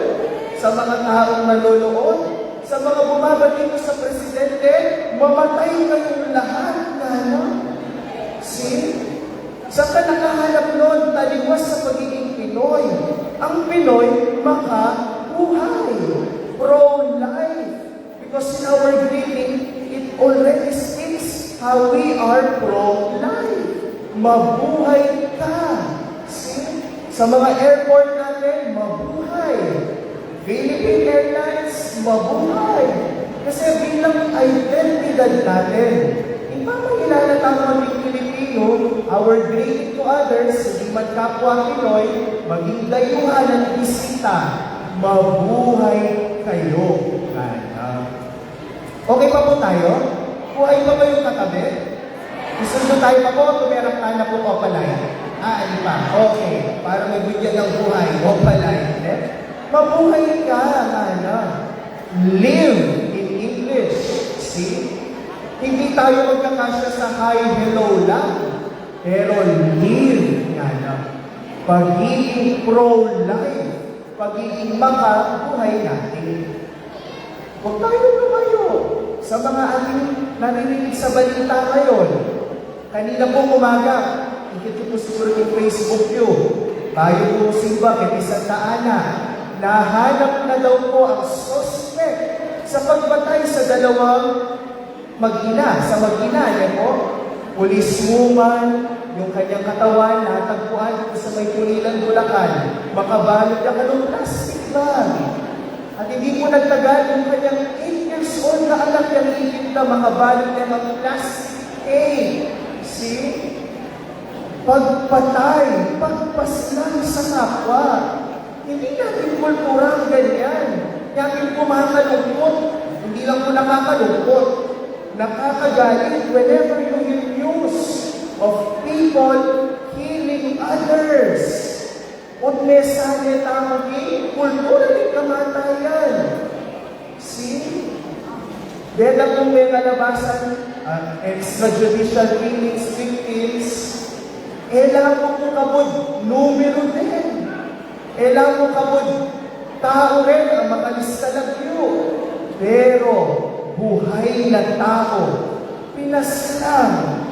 sa mga taong nanonood, sa mga bumabati mo sa presidente, "Mamatay kayong lahat," nga na. See? Saan ka nakahanap nun? Taliwas sa pagiging Pinoy. Ang Pinoy, makabuhay. Pro-life. Because in our greeting, it already speaks how we are pro-life. Mabuhay ka. See? Sa mga airport natin, mabuhay. Philippine Airlines, mabuhay. Kasi bilang identidad natin, ipapakilala tayo maging Pilipino, our greeting to others, hindi man kapwa Pinoy, maging dayuhan at bisita, "Mabuhay kayo." Nga na. Okay pa po tayo? Buhay pa ba yung katabi? Isundo tayo pa po, tumerak tayo na po, Opalay. Ah, hindi pa. Okay. Para mabigyan ng buhay, Opalay. Eh? Mabuhay ka, nga na. Live in English. See? Hindi tayo magkakasya sa hi, hello lang. Pero live, nga na. Pagiging pro-life, pagiging makabuhay natin. Huwag tayo lumayo sa mga ating naririnig sa balita ngayon. Kanina pong umaga, nakita niyo po siguro yung Facebook niyo. Bayu pong simba keti Santa Ana, nahanap na daw po ang suspect sa pagpatay sa dalawang mag-ina, sa mag-ina, yan po. Policewoman, yung kanyang katawan, natagpuan dito sa may Pulilan, Bulacan. Makabalot na kanung plastic bag. At hindi po nagtagal, yung kanyang eight years old na anak, yung ipit na makabalot na ng plastic tape. See? Pagpatay, pagpaslang sa kapwa. Hindi natin kultura ang ganyan. Kaya ating kumakalungkot. Hindi lang po nakakalungkot. Nakakagalit whenever you hear news of people killing others. Ut mesane tamu king kultura ning kamatayan. See? Deta pung mekalabasan, ah, extrajudicial killings victims, e la mu pu kabud numeru den. E la mu kabud tau rin ang makalista lagyu. Pero buhay na tau, pinaslang.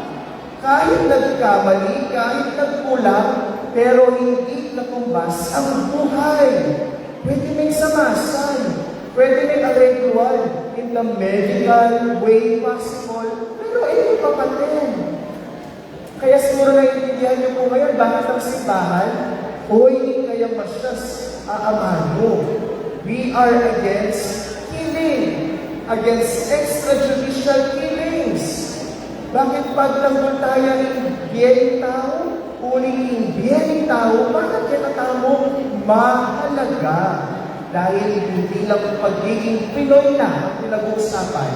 Kahit nagkamali, kahit nagkulang, pero hindi natumbas ang buhay. Pwede meng samasan, pwede meng aregluan in the medical way possible, pero e pa paten. Kaya siguro naiintindihan niyo po ngayon bakit ang simbahan, "Hoy, di kaya masyas aamanu." We are against killing, against extrajudicial killings. Bakit pagtanggol tayo ning bie ning tau? Uling ing bie ning tau, bakit kaya tamu mahalaga? Dahil hindi lang pagiging Pinoy na ang pinag-uusapan.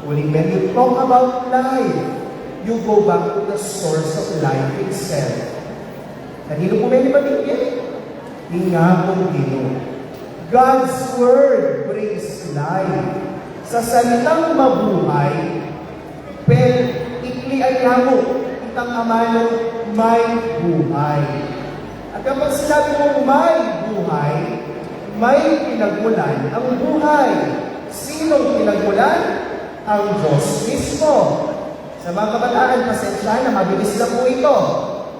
Uling when you talk about life, you go back to the source of life itself. Kanino po meni mabibie? Ing Apung Ginu. God's word brings life. Sa salitang mabuhay, pero iklian ya mu itang amanung may buhay. At kapag sinabi mong may buhay, may pinagmulan ang buhay. Sinong pinagmulan? Ang Diyos mismo. Sa mga kabataan, pasensya na, mabilis lang po ito.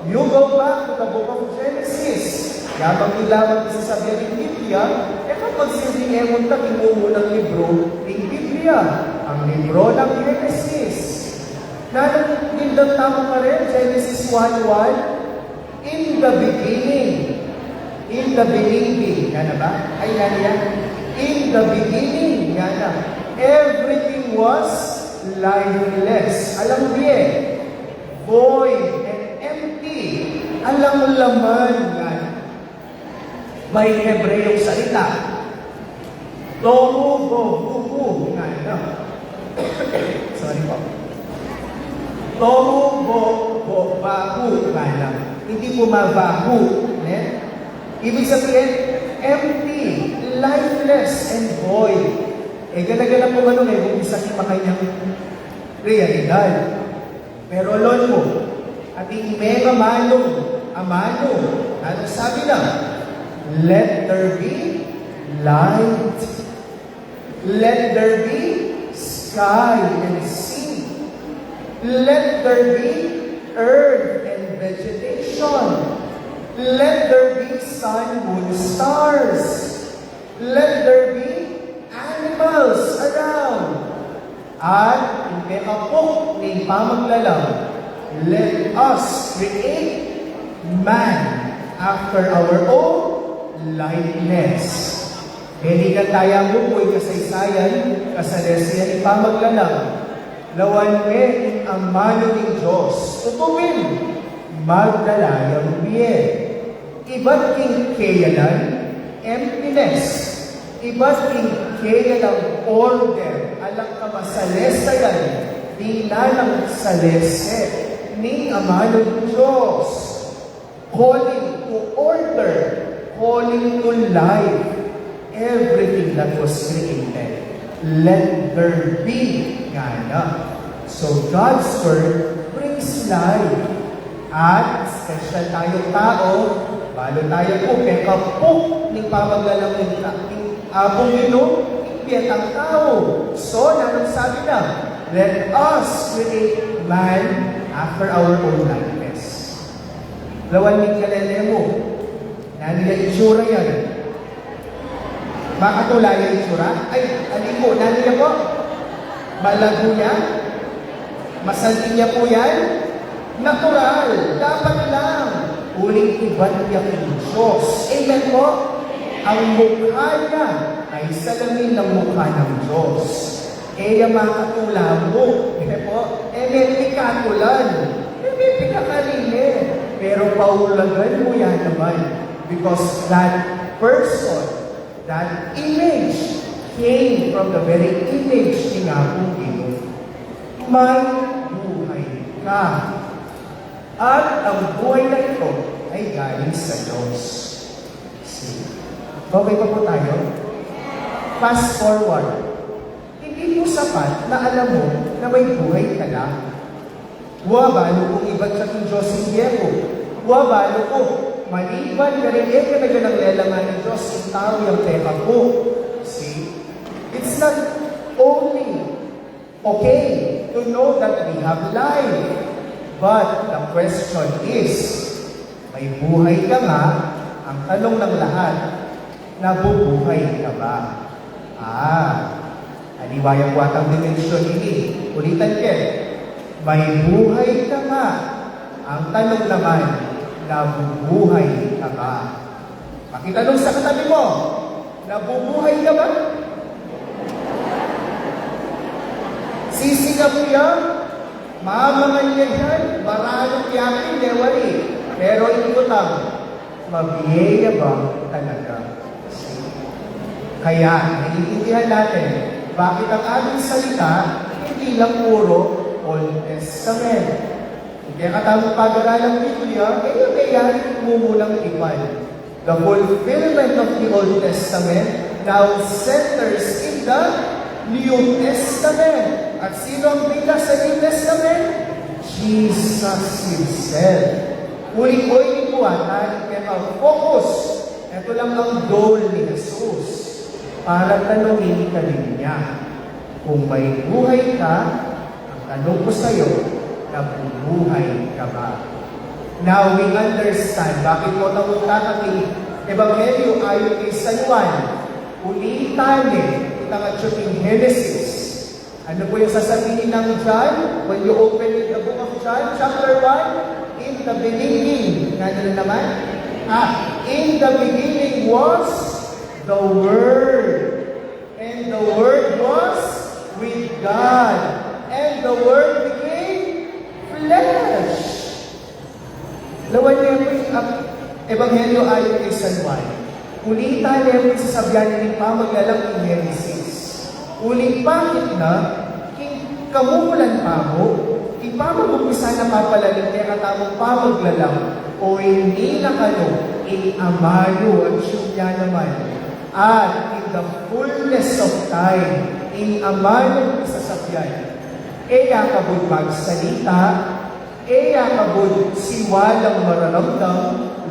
You go back to the book of Genesis. Yabang nila magsasabi ng Biblia, e kapag sindi e munta, kinuha ng libro, ng Biblia, ang libro ng Genesis. Nanung dindan tamu pa rin, Genesis one one, in the beginning, in the beginning, yan na ba? Ay, yan, yan. In the beginning, yan na. Everything was lifeless. Alang bie, void and empty. Alang laman, yan. May Hebreyong salita. Tohu bohu, nga, no? Sorry po. Tohu bo, bo, bahu, nga, no? Hindi po mabahu, ne? Ibig sabihin, empty, lifeless, and void. E gana-gana pung ano, e, kung isa ki makanyang realidad. Pero lon mu, atin meng amanung amanu, anong sabi na? Let there be light. Let there be sky and sea. Let there be earth and vegetation. Let there be sun, moon, stars. Let there be animals around. At ing pekapuk ning pamaglalang, let us create man after our own likeness. Balikan taya mu pu ing kasaysayan, kasalesian ning pamaglalang. Lawan me ing amanu ning Dios, tutupin, magdala yang bie. Ibat king keyalan, emptiness. Ibat king keyalang order, alang kamasalesayan, dinan nang salese ning amanung Dios. Calling to order, calling to life, everything that was created. Let there be, ngana. So God's word brings life. At special tayong tau, balu taya pu, pekapuk ning pamaglalang ning ta-, ning Apung Ginu, ing pietang tau. So, nanung sabi na, let us create man after our own likeness. Lawan ning kalele mu, nanu ya itsura yan? Makatula ya itsura? Ay, ali pu, nanu ya pu? Malago ya? Masanting ya pu yan? Natural, dapat lang. Uling ibat ya king Dios. Amen po? Ang mukha niya ay salamin ng mukha ng Diyos. E ya makatula mu. E po? E me pikatulan. E me pikakalile. Pero paulagan mu ya naman. Because that person, that image came from the very image ning Apung Ginu. May buhay ka. At ang buhay na ito ay galing sa Diyos. See? Okay pa po tayo? Fast forward. Hindi po sapat na alam mo na may buhay ka na. Wa, balu kung ibat sa king Diyos ing bie ku. Wa, balu ku, maliban karing e ka na ganang lelangan ning Diyos, ing tau yang pekabu. See? It's not only okay to know that we have life, but the question is, may buhay ka nga, ang tanong ng lahat, nabubuhay ka ba? Ah, aliwa ya pu atang dimensyon ini. Ulitan ke, may buhay ka nga, ang tanong naman, nabubuhay ka ba? Pakitanong sa katabi mo, nabubuhay ka ba? Sisingapu ya, mamangan ya yan, maralok ya pin, e wari. Pero ing kutang, mabie ya ba talaga? Kaya, naiintindihan natin bakit ang ating salita hindi lang puro Old Testament. Ing kekatamung pag-aralang Biblia, e ya meyaring mumunang tipan. The fulfillment of the Old Testament now centers in the New Testament. At sino ang bida sa New Testament? Jesus himself. Uli ko, ini po ata, ito ang focus. Ito lang ang goal ni Jesus. Para tanungin ka din niya. Kung may buhay ka, ang tanong ko sa'yo, nabubuhay ka ba? Now we understand bakit mo tanong ka kami Ebanghelyo ayon kay San Juan. Ulitan eh, kita nga tiyuting Genesis. Ano po yung sasabihin ng John? When you open the book of John, chapter one, in the beginning, ano na naman? Ah, in the beginning was the Word. And the Word was with God. And the Word became flesh. Lawan niya po yung ap- Ebanghelyo ayon kay San Juan. Ulitan niya po yung sasabian ni pamaglalang king Genesis. Uli bakit na, king kamumulan pa mo, ipamag-umpisa na papalalim kaya katamong pamaglalang, o ini na kano, in amanu at siya naman. At in the fullness of time, in amanu sasabian, e ya kabud magsalita, e ya kabud siwalang mararamdam,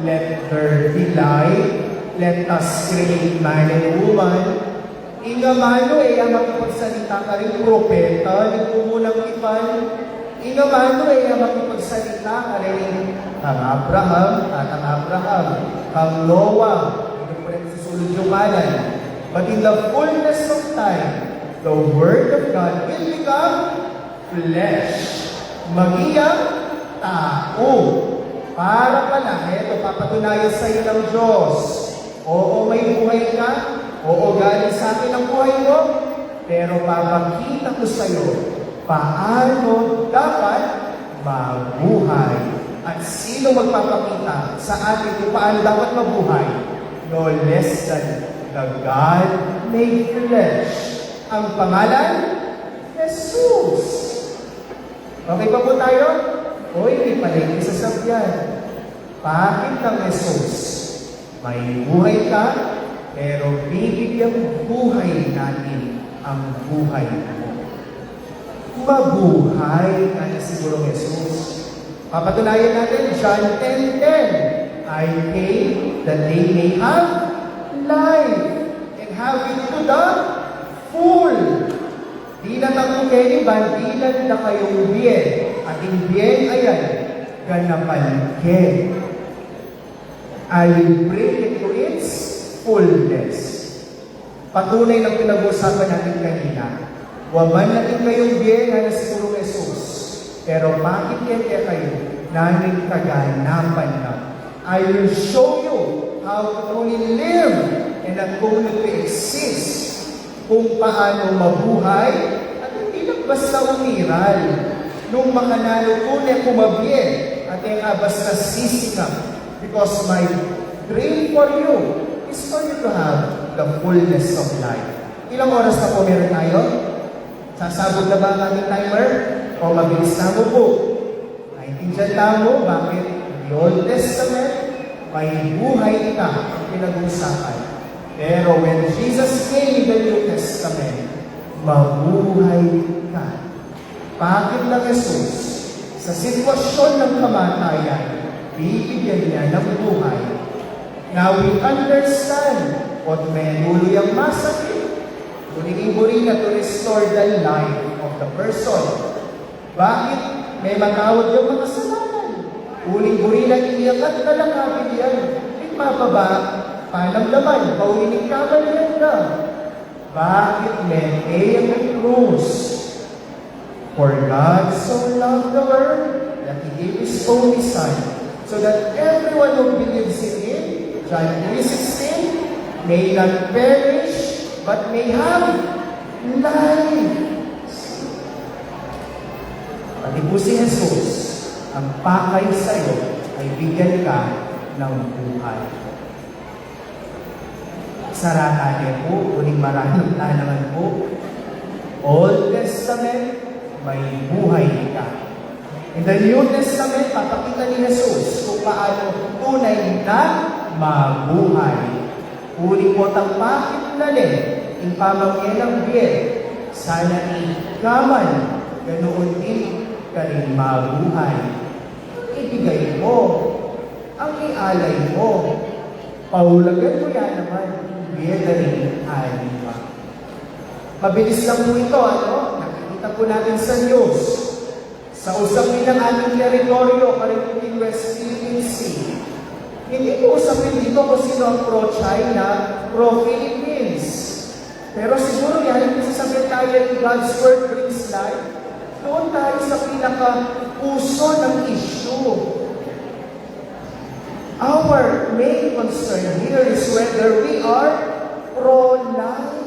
let there be light, let us create man and woman. Ing amanu e ya makipagsalita karing propeta, ning pumunang tipan, Ing amanu e ya makipagsalita karing kang Abraham, tatang Abraham, kang Noah, ing pwede susulud yung ngalan. But in the fullness of time, the Word of God will become flesh. Maging tau. Para pala, heto, papatunayan sa'yo ng Diyos. Oo, may buhay ka. Oo, galing sa akin ang buhay mo. Pero papakita ko sa'yo paano dapat mabuhay. At sino magpapakita sa atin kung paano dapat mabuhay? No less than the God made flesh. Ang pangalan? Jesus. Okay pa po tayo? O, hindi pala yung sasabihan. Bakit ng Jesus? May buhay ka, pero bibigyan buhay natin ang buhay mo. Mabuhay ka na siguro, Jesus. Papatunayan natin, John ten ten, I came that they may have life and have it to the full. Dinatang ku keni ban dinan da kayung bie, at ing bie a yan, ganapan ke. I will bring it to its fullness. Patunay ng pinag-uusapan natin kanina, waman na ing kayung bie, ngana si Gurung Jesus, pero bakit kaya kayu naning kaganapan na? I will show you how to truly live and not only to exist. Kung paano mabuhay at hindi lang basta umiral. Nung makananu tune ku mabie at e ka basta sisikap. Because my dream for you is for you to have the fullness of life. Ilang oras na po meron tayo? Sasabog na ba ang ating timer? O mabilis na mo po? Naintindihan tamu bakit in the Old Testament, may buhay ka ang pinag-uusapan. Pero when Jesus came in the New Testament, mabuhay ka. Bakit na Jesus, sa sitwasyon ng kamatayan, bibigyan niya ng buhay? Now we understand what menulu yang masakit. Kuning buri na to restore the life of the person. Bakit? Mematawad yang makasalanan. Uling buri na iniyakat na lang kabilian. Ing mababa, panamdaman, pauli ning kamalian na. Bakit mete yang krus? For God so loved the world that He gave His only Son, so that everyone who believes in Him, John three sixteen, may not perish, but may have life. Pati po si Jesus, ang pakay sa'yo ay bigyan ka ng buhay. Sarata ne po, uling maranut na naman po. Old Testament, may buhay ka. In the New Testament, papakita ni Jesus kung paano tunay na Mabuhay. Uli potang pakit na le ing pamamie nang bie, sana ika man ganoon din karing mabuhay. Ibigay mo ang ialay mo. Paulagan mo ya naman ing bie da ring aliwa. Mabilis lang po ito, ano? Nakikita po natin sa news. Sa usapin ng ating teritoryo, karing West Philippine Sea. Hindi po usapin dito kung sino ang pro-China, pro-Philippines. Pero siguro yan, yung sasabihin tayo, yung God's Word brings life. Doon tayo sa pinaka-puso ng issue. Our main concern here is whether we are pro-life.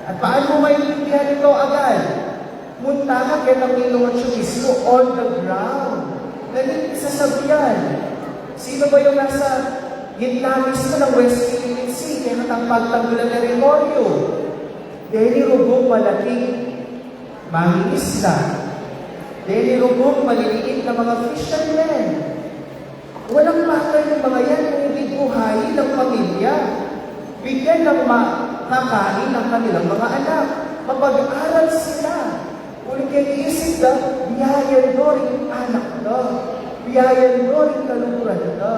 At paano mo maintindihan ito agad? Munta ka kay Panginoon Diyos mismo on the ground. Ganun sasabihan. Sino ba yung nasa gitna mismo ng West Philippine Sea? Kaya katang pagtanggol ang teritoryo. Deni rugung malaking mangingisda. Deni rugung maliliit na mga fishermen. Walang pakay ng mga yan kung hindi buhayin ang pamilya. Bigyan ng makakain ang kanilang mga anak. Mapag-aral sila. Ulit kaya iisip na, biyayan mo rin anak na. Biyayan mo rin kaluguran na.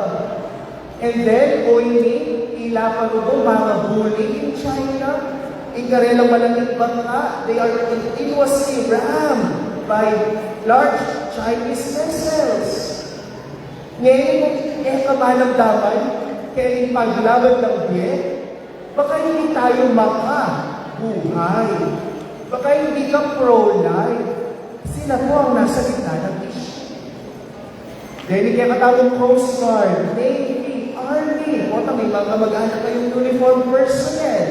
And then, o ini, ila pa rugo, mga bully in China. Ing karelang malaking bangka, they are continuously rammed by large Chinese vessels. Ngeni, kung e ka manamdaman keng paglaban ng bie, baka hindi tayo makabuhay. Baka hindi ka pro-life. Sila po ang nasa gitna ng issue. Deni keng katamung Coast Guard, Navy, Army, o, may mga kamag-anak kayong uniform personnel.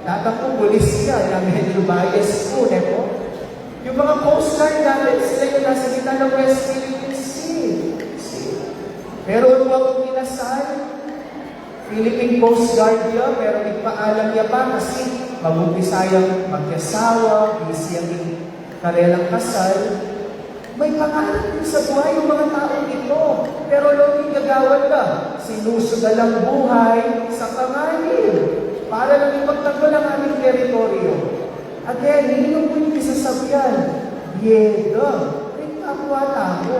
Tatang ko, pulis ka, na medyo bias po, ne po? Yung mga Coast Guard natin, sila yung nasa gitna ng West Philippine Sea. Sea. Pero nung ako kinasal, Philippine Coast Guard ya, pero nagpaalam ya pa kasi mag-umpisa yang magkasawa, busy yang karelang kasal. May pangarap din sa buhay yung mga taong ito, pero lolong gagawan na, sinusundan ang buhay sa panganib para lang ipagtanggol ang ating teritoryo. Again, hindi mo pwede sasabihan, yeda, rin kapwa tao.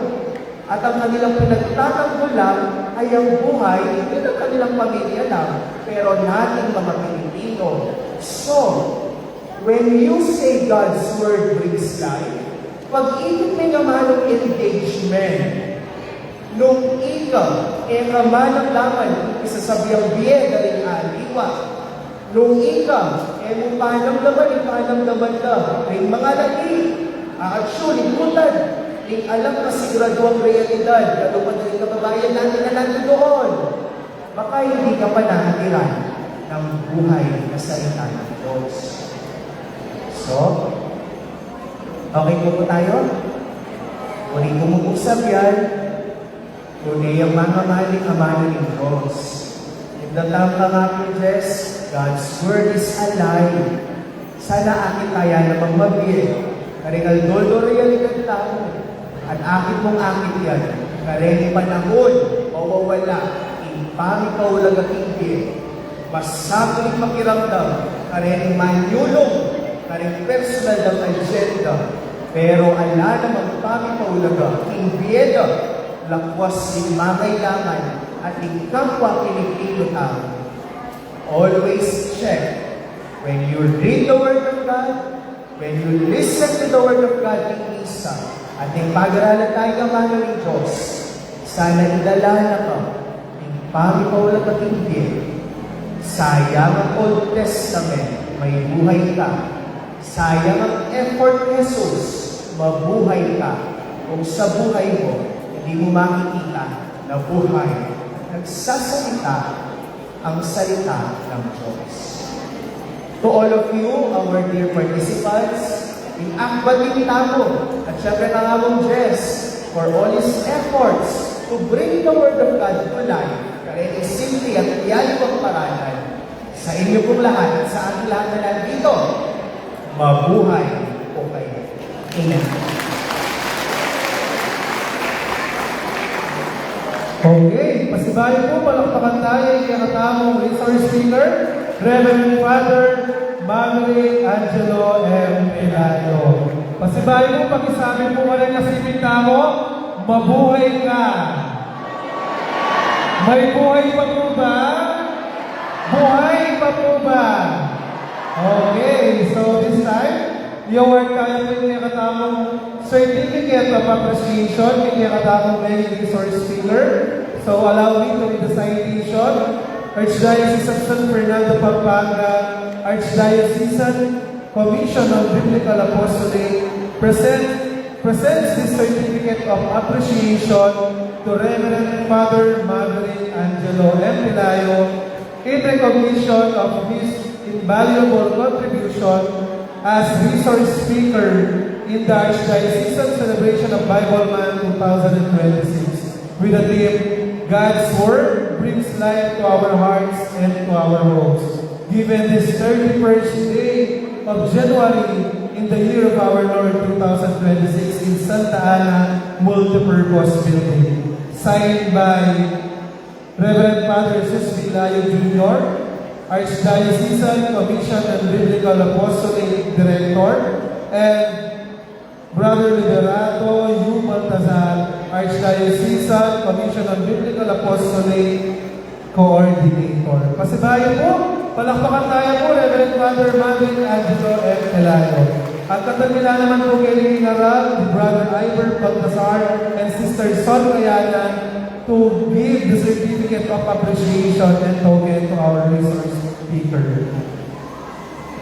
At ang kanilang pinagtatanggol lang ay ang buhay, hindi ng kanilang pamilya lang, pero nating mga Pilipino. So, when you say God's word brings life, pag-ikot mo naman ng engagement, nung ika, e ka man ang laman, isasabi ang bie, galing aliwa. Nung ika, e mu panamdaman, ipanamdaman na ring mga laki. Actually, butad, ning alam na sigurado ang realidad, lalo pa rin kababayan natin na nandoon. Baka hindi ka pa nakatiran ng buhay na salita ng Diyos. So, okay po po tayo? Uli ko mo usap yan. Kundi ang mga mali, amanu ning Dios. Ing datang kang Apo Dios, God's word is alive. Sana akit taya namang mabie, karing aldo-aldo realidad tamu. At akit mung akit yan, kareng panahun, mawawala ing pamipaulaga king bie. Masakit pakiramdam, kareng manyulung, kareng personal na agenda. Pero ala namang pamipaulaga king bie da, lakwas ning mangailangan at ning kapwa Pilipino tamu. Always check when you read the Word of God, when you listen to the Word of God king misa, at ning pag-aralan taya ning amanu ning Dios, sana idala na ka ning pamipaulaga king bie. Sayang ang Old Testament, may buhay ka. Sayang ang effort ni Jesus, mabuhay ka. Kung sa buhay mo, hindi mo makikita na buhay, nagsasalita ang salita ng Diyos. To all of you, our dear participants, ing akbat tamu, at syempre kang Among Jess, for all his efforts to bring the Word of God to life, kareng simple at yaliwang paralan, sa inyo pong lahat at sa ating lahat na nandito, mabuhay po kayo. Amen. Okay, pasibayu pu, palakpakan taya ing kekatamung resource speaker, Reverend Father Maverick Angelo M. Pelayo. Pasibayu pu, pakisabi pu karing kasiping tamu, mabuhay ka. May buhay pa pu ba? Buhay pa pu ba? Okay, so this time, i-award taya pu ing kekatamung Certificate of Appreciation king kekatamung main resource speaker. So allow me to read the citation. Archdiocese of San Fernando, Pampanga, Archdiocesan Commission on Biblical Apostolate present, presents this certificate of appreciation to Reverend Father Maverick Angelo M. Pelayo in recognition of his invaluable contribution as resource speaker in the Archdiocesan Celebration of Bible Month two thousand twenty-six, with the theme, God's Word brings life to our hearts and to our homes. Given this thirty-first day of January in the year of our Lord two thousand twenty-six in Santa Ana Multipurpose Building. Signed by Reverend Father Jesus Pelayo Junior, Archdiocesan Commission on Biblical Apostolate Director, and Brother Liberato U. Baltazar, Archdiocesan Commission on Biblical Apostolate Coordinator. Pasibayu pu, palakpakan taya pu, Reverend Father Maverick Angelo M. Pelayo. At katambilan naman pu keni ing arap ni Brother Iver Baltazar and Sister Sol Kayanan to give the certificate of appreciation and token to our resource speaker.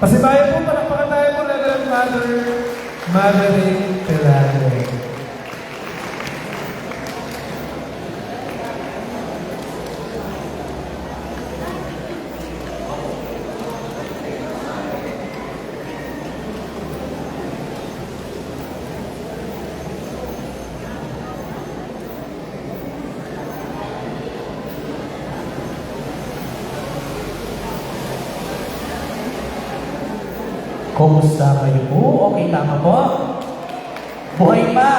Pasibayu pu, palakpakan taya pu, Reverend Father Maverick Pelayo. Kumusta kayu pu? Okay tana pu? Buhay pa!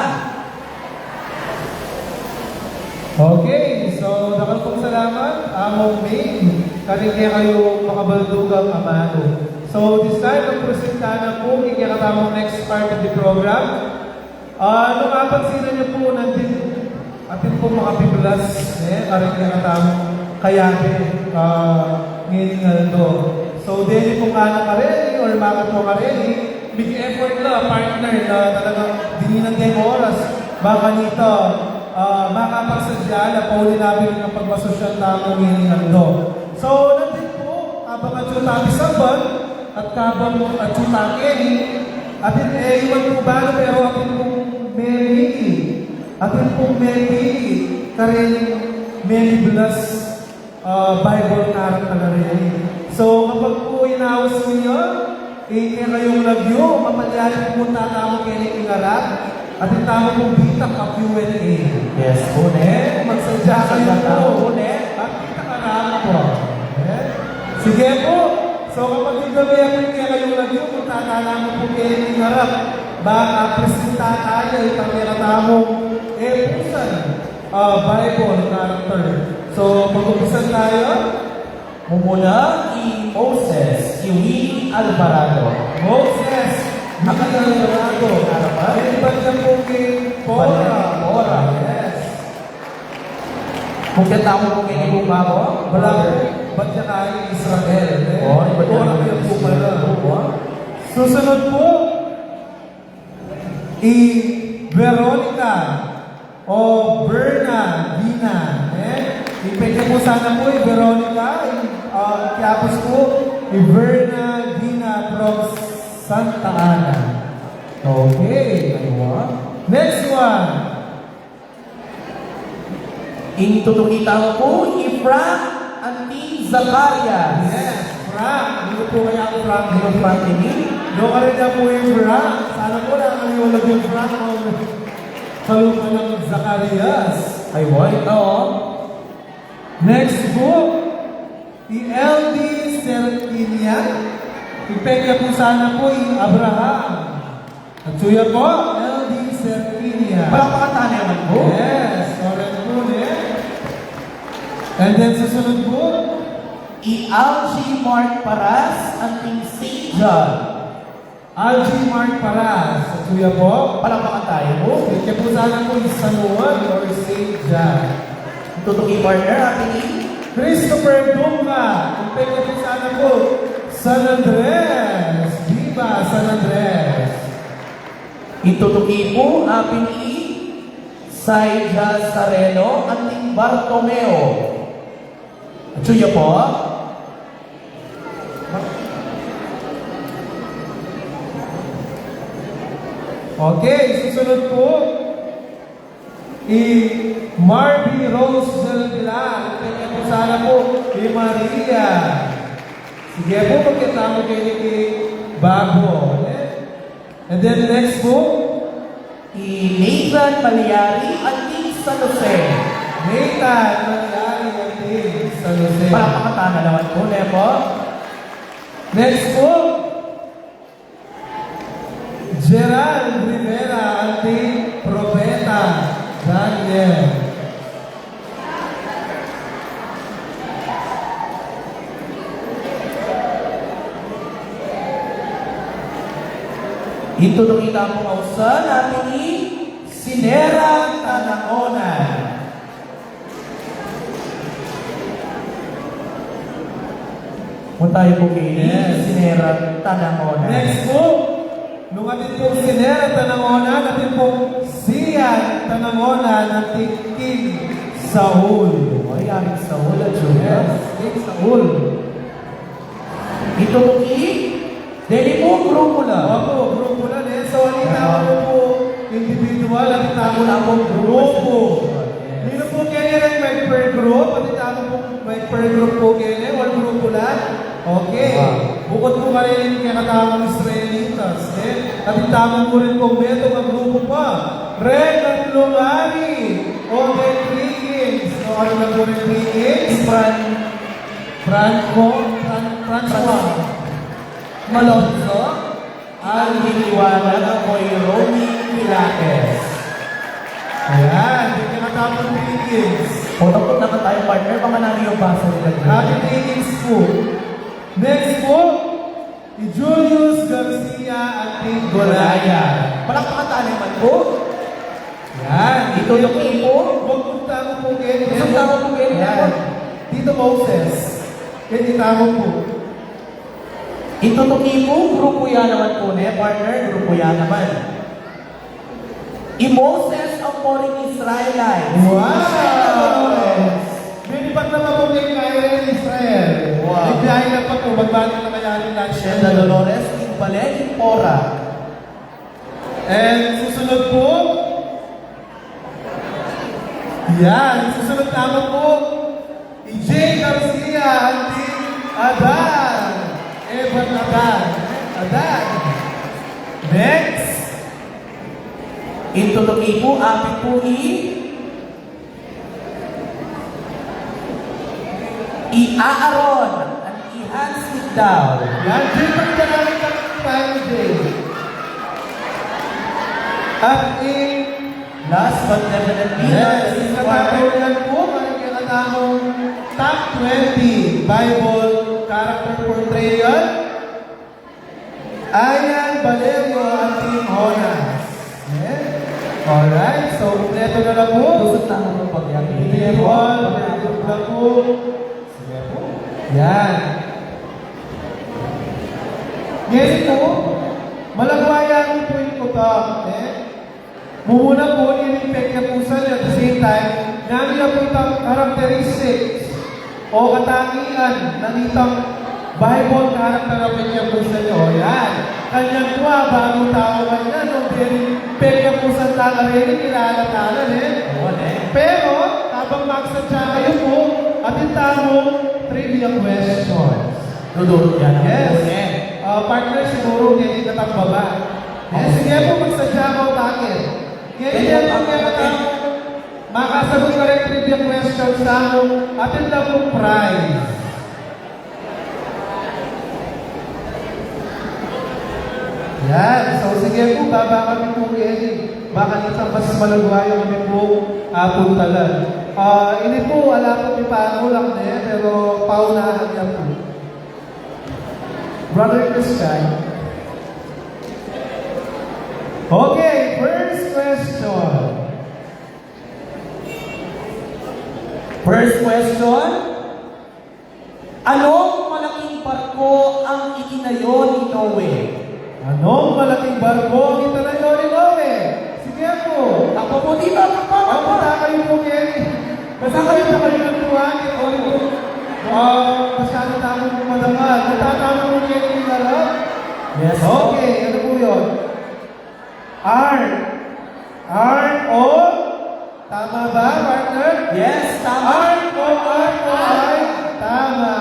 Okay, so dakal pung salamat, Among Ming, karing kekayung makabaldugang amanu. So this time, magpresenta na pu ing kekatamung next part of the program. Ah, nung apansinan yu pu, nandin, atin pung makapiblas, e, karing kekatamung kayabe, ah, ngening aldo. So, deni pung anak kareni, or makatua kareni, big effort la, partner, na talagang dininan deng oras, ba kanita, ah, makapagsadya la, pauli na pin ing kapagmasusyan tamu ngening aldo. So, nandin pu, kabang atyu ta pisamban, at kabang atyu ta keni, atin e, iwan pu balu, pero atin pung memili, atin pung memili, karin memiblas, ah, Bible character kareni. So, kapag pu inaus yu, ing kekayung lagyu, mapalyari pu munta tamu keni king arap, atin tamu pung bitak a Q and A. Yes pu, ne? Magsadya kayu pu, ne? At kita karap pu. E? Sige pu. So, kapag inda me pu ing kekayung lagyu, munta tamu pu keni king arap. Ba, apresenta taya itang kekatamung epusan, ah, Bible character. So, pag-umpisan taya. Mumuna i Moses, i Willy Alvarado. Moses, Willy Alvarado. Harapan. Ay, ibat ya pu king Pora. Pora. Yes. Kung kaya tamu pu keni pu, babo? Wala pu. Ibat ya keng Israel, e? O, ibat ya Pora pu keng Israel. Susunod pu, i Veronica o Berna Gina, e? Ipeke pu sana pu i Veronica, i, ah, kiapus pu i Verna Gina from Santa Ana. Okay, aywa. Next one. Ing tutuki tamu pu, i Frank Antin Zacarias. Yes, Frank. Dito pu kaya ang Frank? Dito, Frank ini. Dito ka rin na pu yung Frank. Sana pu na kami yung Frank, no? Sa lupa ng Zacarias. Ay, why? Oo. Next pu, i L D Sertinia. Ipeke pu sana pu i Abraham. At suya pu, L D Sertinia. Palakpakan tana naman pu. Yes, correct pu, ne? And then susunod po, i Algie Mark Paras, anting Saint John. Algie Mark Paras, at kuya po. Palakpakan tayo po. Kaya po sana po i San Juan or Saint John. Tutuki, partner, atin i Christopher Dunga, ang peke po sana po, San Andres. Viva San Andres! Itutuki po, apin i Saija Sarelo, anting Bartomeo. Atsu ya po. Okay, susunod po, i Marby Rose del Pilar. Kanya po sana po, i Maria. Sige po, magkita mo kay Nikki Bago. Eh? And then next po, i Nathan Malyari, anting San Jose. Nathan Malyari, anting San Jose. Palakpakan tana naman po, ne po? Next po, Gerald Rivera, anting Propeta Daniel. Itutuki tamu ausan, atin i Sinera Tanangonan. Punta tayo po kay Sinera Tanangonan. Next po, nung atin pong Sinera Tanangonan, atin pong Sian Tanangonan, atin King Saul. Ay, King Saul, at Julia. Yes, King Saul. Itutuki, deni po grupo la. Opo, grupo la, ne? So, atin tamu po individual, atin tamu po grupo. Yes. Ninu po keni reng mag-prayer group, atin tamu po mag-prayer group po keni, wal grupo la. Okay. Wow. Bukut po kareng kekatamung Israelitas, ne? Atin tamu po rin pong metung a grupo pa. Reng atlung ari, o the three kings. O, anu na po reng three kings? Fran- Franco, Fran-, Francois Malonzo, Alvin Iwanag, ako'y Romy Pilates. Ayan, di ka natapos, Philippines. Puta po naman tayo, partner, baka nani yung basa nila. Happy Philippines po. Next po, i Julius Garcia at Pete Golaya. Palakpakan tayo naman po. Yan. Ito yung ipo. Huwag mong tago po, Ken. Huwag mong tago po, Ken. Yan. Tito Moses. Ken, itago po. Itutuki po, grupo ya naman po, ne, partner? Grupo ya naman. I Moses ang poring Israelite. Wow! Binipat na pa po kay Kyrie Israel. Wow. Nagbiyahe na pa po, magbati na kaya rin lahat siya. Senda Dolores, Imbalen, Impora. And susunod po, yan, susunod naman po, i Jay Garcia, anting Adan. Evan Adan. Adan. Next. Itutuki po, apin po i I Aaron at i Hans Igdao. Yan, Jay, pagdalangin ka ng tayo, Jay. At i Last but definitely not the least, partner. Yes, sa tayo yan po, maraming kakatamong top twenty Bible character portrayal. Ayan, Valerio, anting Jonas. Eh? Alright, so, kumpleto na na po. Gusto na po pag yan. Hindi po, kumpleto na po. Sige po. Yan. Ngayon po, malagwayan po yung kuta, eh? Mumuna po, ining pekyapusan, at the same time, nanu ya po itang characteristics o katangian na nitang Bible character a pekyapusan ya. O, yan. Kanyan po, a, bago tau kanyan, no? Pekyapusan tala reni, kilala tala, ne? Oo, ne? Pero, habang magsadya kayo po, atin tamung trivia questions. Dudurut ya naman po, ne? Yes. Ah, partner, siguro, kaya di katang baba. Eh, sige po, magsadya ko, bakit? Ngeni, ngeni, ngeni, ngeni, makasagot karing trivia question tamu, atin la pung prize. Yan. So, sige po, baba kami po ngeni. Baka nita mas malagwa yung kami po, ah, puntalan. Ah, ini pu, ala pung ipanulang ne, pero paunahan ya pu. Brother Christian. Okay, first question. First question. Anong malaking barko ang itinayo ni Noe? Anong malaking barko ang itinayo ni Noe? Sige po. Takbo po dito, takbo, takbo. Takbo na kayo po, Kenny. Basta kayo po, kayo na po, ha? Sorry po. Ah, masyado tayo po madama. Natatama po, Kenny, yung harap? Yes. Okay, ano po yun? Ark. Ark o? Tama ba, partner? Yes, tama. Ark o arko ay tama.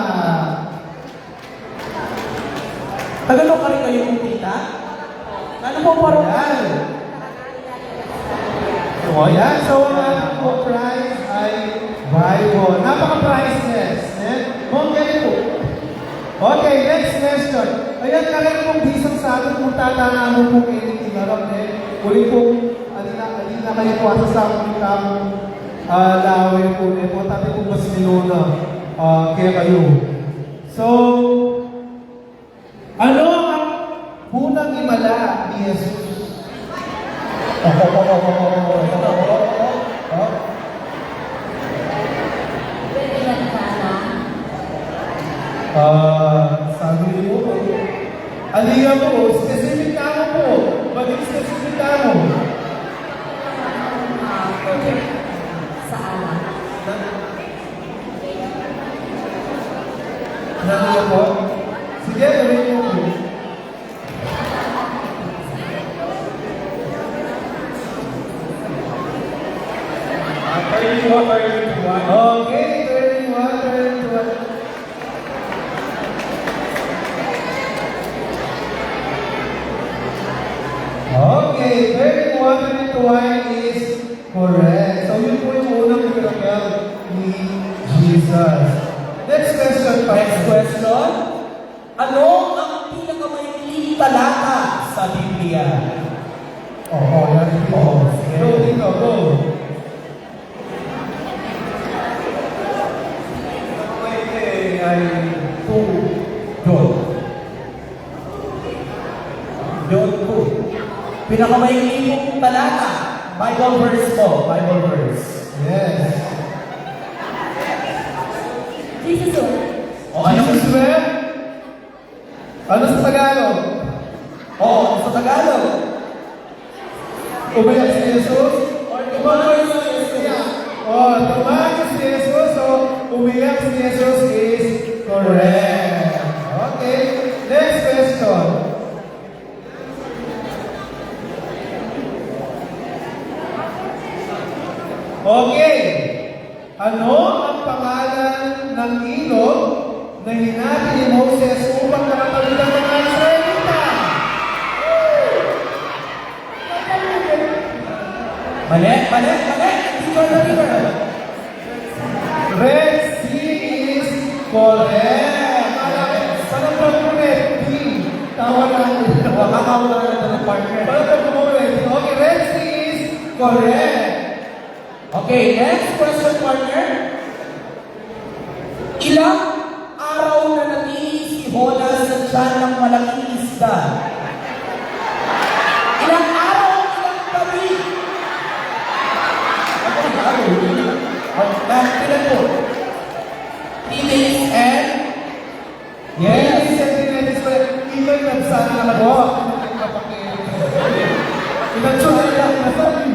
Tagalog ka rin kayo, Tita? Ano po, parang? Yan. O, yan. So, ang ating po prize ay Bible. Napaka-priceless, eh? Mong ganito. Okay, next question. Ayan, kaya kung bisang sabi, kung tatanahan mo po kayo ni King Arab, eh, uli po, alin na, alin na kayo po, asa sa amin kang, ah, laway po, eh, importante po mas minuna, ah, kaya kayo. So, ano ang unang himala ni Jesus? Ah, sabi niyo po, Aliyah po, specific tamu po. Maging specific tamu. Sa alam. Nani po? Sige, tuloy niyo po. Ah, thirty-one, thirty-one. Okay, thirty-one, thirty-one. Okay, thirty-one, thirty-one is correct. So, yun po yung unang miracle ni Jesus. Next question, Pastor. Next question. Ano ang pinakamaikling talata sa Biblia? Oo, yan po. Oo, sige. Go, Tito, go. Pinakamaikli ay two John. John two. Pinakamaikli pong talata. Bible verse po. Bible verse. Yes. Jesus, oh. O, ano? Jesus, eh? Ano sa Tagalog? Oo, ano sa Tagalog? Umiyak si Jesus? Or tumawa si Jesus? Oh, tumawa si Jesus, so umiyak si Jesus is correct. Okay, next question. Okay. Ano ang pangalan ng ilog na hinati ni Moses upang makatawid ang mga Israelita? Mali, mali, mali. Hindi ko na river. Red Sea is correct. Alam, sana pag Red Sea. Tawa na ako. Makakawa na ng partner. Sana pag Red Sea. Okay, Red Sea is correct. Okay, next question, partner. Ilang araw nanatili si Jonas sa tiyan ng malaking isda? Ilang araw, ilang gabi? Ilang po? Three days and Yes, sa tinetest ko, ikaw yung nagsana na po. Pinagsunan lang na sa akin.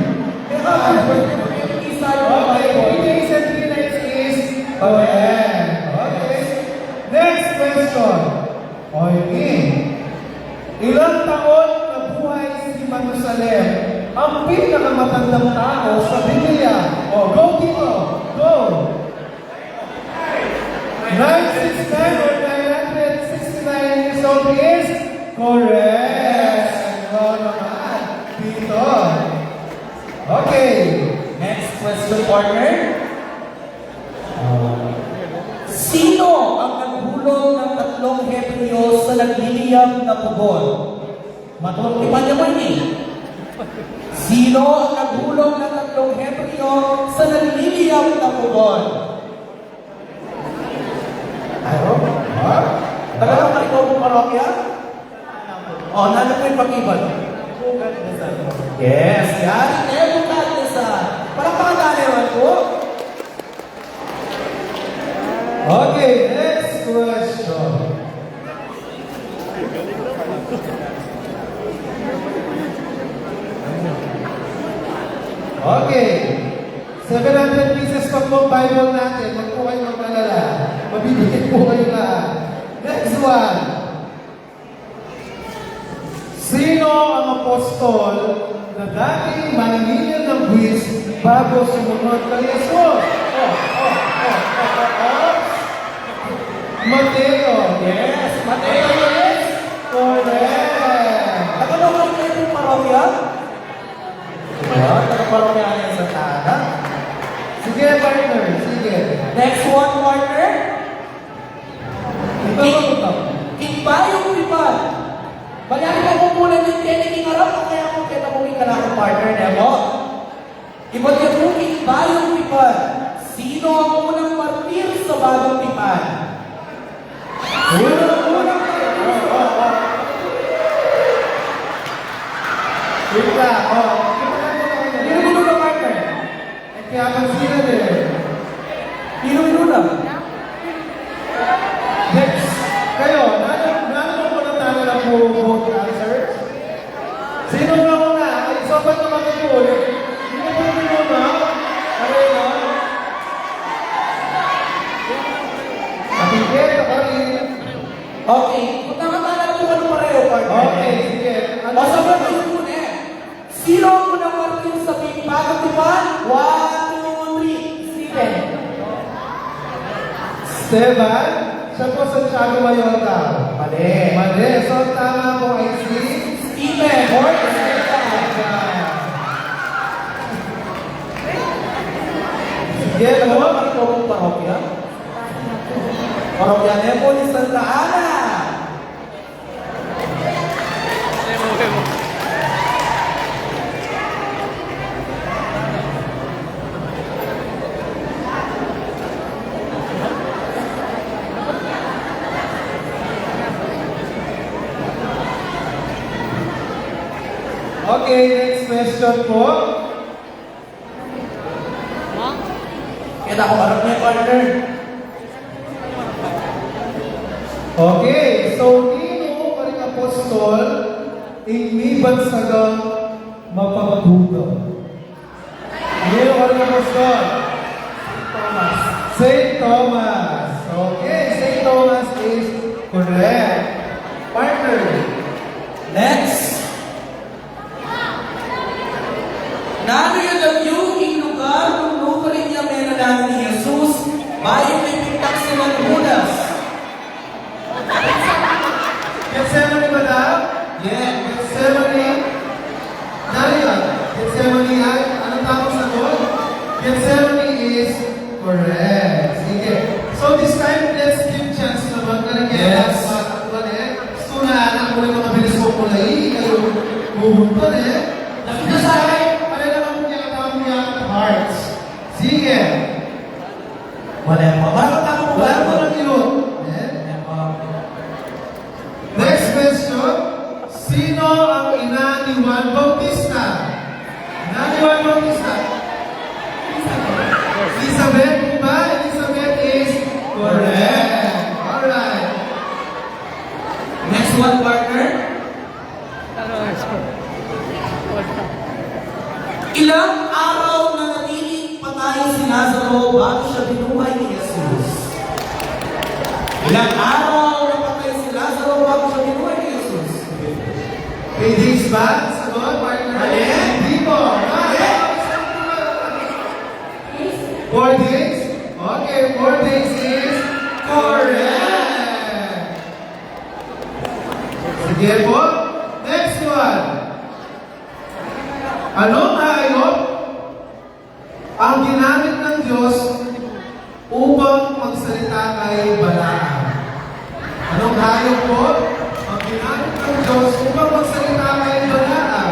Okay, three days and three nights is correct. Okay. Next question. Okay. Ilang taon na buhay si Matusalem, ang pinakamatandang tao sa Biblia? O, go, Tito. Go! Nine six nine or nine hundred sixty-nine years old is correct. Ano naman? Dito. Okay. Next question, partner. Uh, sino ang naghulog ng tatlong Hebreo sa nagliliyab na pugon? Matuwang tipan niya po ini. Sino ang naghulog ng tatlong Hebreo sa nagliliyab na pugon? Ano? Ha? Taga Maricopo Parokya? O, nanu pu ing pag-ibat? Yes, yari, Nebuchadnezzar. Palakpakan tayo naman po. Okay, next question. Okay. Seven hundred pieces pa po ang Bible natin. Huwag po kayong mag-alala. Mabibigyan po kayo lahat. Next one. Sino ang apostol na dating maniningil ng buwis bago sumunod kay Jesus? Oh, oh, oh, oh, oh, oh. Mateo. Yes, Mateo. Correct. Taga-local kayo ng parokya? Diba? Taga-parokya na yung Santa Ana. Sige, partner. Sige. Next one, partner. Ito, King, ito. King Bayong Tipan. Bali, ari pu kumpulan ning keni king arap, o kaya kung keta pu king kanakung partner, ne po? Ibat ya pu king Bayong Tipan. Sino ang unang martir sa Bagong Tipan? Sino ang unang martir sa Bagong Tipan? Wait lang, o. Sino ang unang martir? E, kaya man sila din. Sino ang unang? Next. Kayo, nanu, nanu pu ing tana na pu, pu answers? Sino ang una? Ay, sobat naman kayo ulit. Sino pu ing una? Aray na. Kapigil, kapigil. Okay. Punta ka tana pu, ano, pareho, partner? Okay, sige. Ano? O, sobat kayo pu, ne? Sino ang unang martir sa Bagong Tipan? One, two, three. Stephen. Esteban? Siya po, Santiago Mayor daw. Mali. Mali. So, ang tama po ay si Stephen. Stephen. Sige, ano? Ano po ang parokya? Parokya na po ni Santa Ana. Okay, next question po. Kaya ako harap niya, partner. Okay, so ninu karing apostol ing mibansagang mapagbuga? Ninu karing apostol? Saint Thomas. Okay, Saint Thomas is correct. Partner. Next. Nanu ya lagyu ing lugar nung nukarin yang menalangin i Jesus bayu mipintak si Judas? Getsemani ba daw? Yeah. Getsemani. Nanu ya? Getsemani ay, anong tamang sagot? Getsemani is correct. Sige. So this time, let's give chance naman na rin kaya sa mga takbuhan eh. Gusto na anak mo rin makabilis mo pula eh. Kayo, pupunta eh. Kasi sa akin, pare naman po niya katawag niya hearts. Sige. Wala pa. Bakit ako po? Wala pa lang yun. Eh? Wala pa. Next question. Sino ang ina ni Juan Bautista? Ina ni Juan Bautista? Elizabeth po ba? Elizabeth is correct. Alright. Next one, partner. Ilang araw nanatiling patay si Lazaro bago siya binuhay ni Jesus? Ilang araw na patay si Lazaro bago siya binuhay ni Jesus? Three days ba? Sagot, partner? Mali. Hindi po. Mali. Four days? Okay, four days is correct. Sige po. Next one. Anong hayop ang ginamit ng Diyos upang magsalita kay Balaam? Anong hayop po ang ginamit ng Diyos upang magsalita kay Balaam?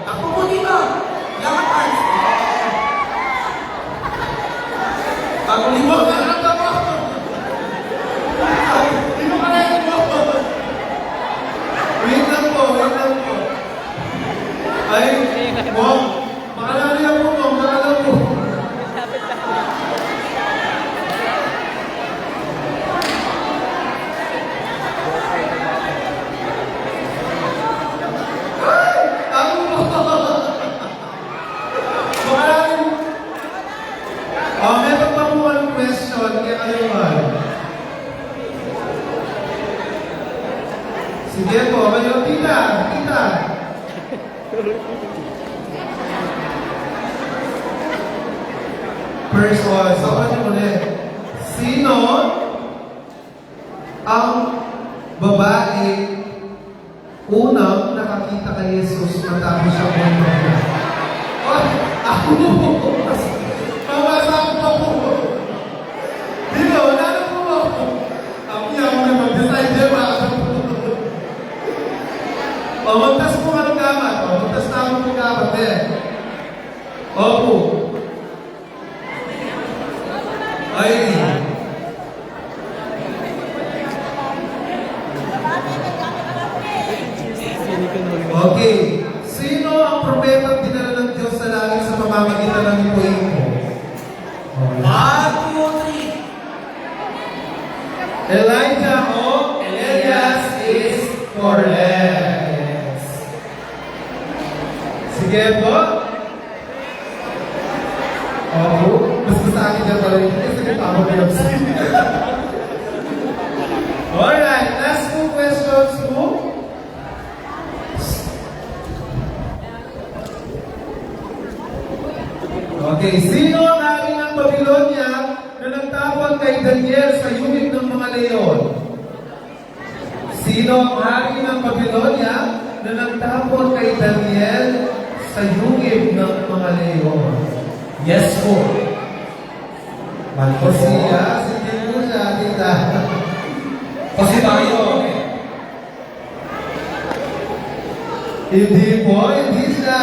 Ako po dito. Lakad. Ako dito. Ako dito. Wait lang po, wait lang po. Ay, wow. Makalala po, makalala po. Ay, ako po. Maraming, oh, meron pa po kayong question kay Kaloy Juan? Sige po, kayo, tita, tita. First one, sa akin ulit. Sino ang babae unang nakakita kay Jesus matapos siyang buhay pa po? Oh, ako po. Mabasa ko pa po. Dito, wala na po ako. Ako yan, ako na mag-decide, eh, baka po. O, magtas po ka ng gamat. O, magtas na po ng gamat, eh. Opo. Ay. Okay. Sino ang propetang dinala ng Diyos sa langit sa pamamagitan ng ipo-ipo? One, two, three. Elijah o Elias is correct. Sige po. Opo. Mas gusto akin dyan pala yun kasi nagpapapilapsin. Alright, last two questions po. Okay, sino ang hari ng Babylonia na nagtapon kay Daniel sa yungib ng mga leon? Sino ang hari ng Babylonia na nagtapon kay Daniel sa yungib ng mga leon? Yes po. Mali po. Siya, si Daniel siya, tita. Kasi tayo, eh. Hindi po, hindi siya.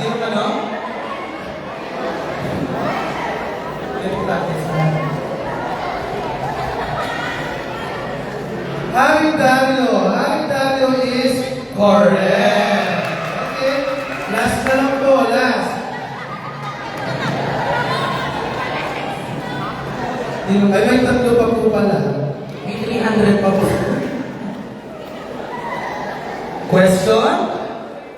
Hindi mo ano? Hindi po tayo sa Hari Dario. Hari Dario is correct. Okay. Last na lang po, last. Ay, may tatlo pa po pala. May three hundred pa po. Question?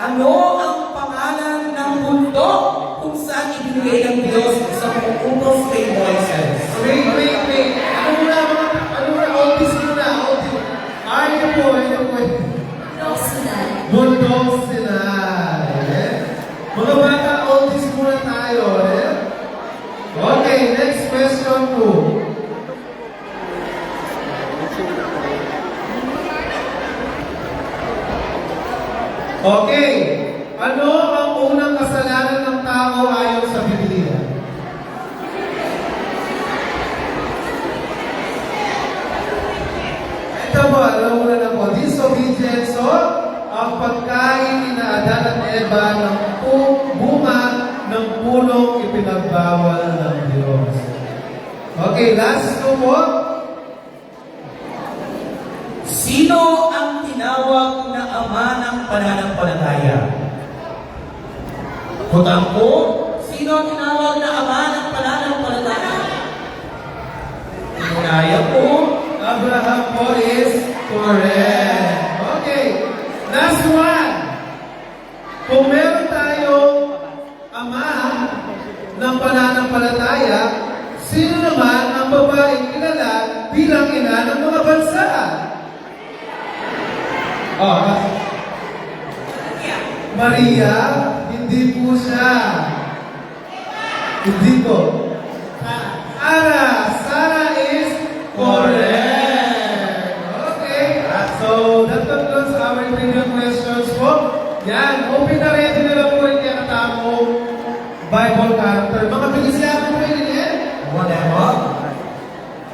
Ano ang pangalan ng bundok kung saan ibinigay ng Diyos sa pag-utos kay Moises? Wait, wait, wait. Ano muna, mga, ano muna, oldies muna, oldies. Ano po, ano po? Bundok Sinai. Bundok Sinai, eh? Mga bata, oldies muna tayo, eh? Okay, next question po. Okay. Ano ang unang kasalanan ng tao ayon sa Biblia? Ito po, alam mo na po. Disobedience o ang pagkain ni Adan at Eva ng pu-, bunga ng punong ipinagbawal ng Diyos. Okay, last two po. Sino ang tinawag na ama ng pananampalataya? Kutang po, sino ang tinawag na ama ng pananampalataya? Kaya po, Abraham po is correct. Okay, last one. Kung meron tayong ama ng pananampalataya, sino naman ang babaeng kilala bilang ina ng mga bansa? Oh, Maria? Hindi po siya. Hindi po. Sara. Sara is correct. Okay. So, that concludes our trivia questions po. Yan. Open na, ready na lang po yung kaya katamo Bible character. Mga bilis yata po yun, eh. Whatever.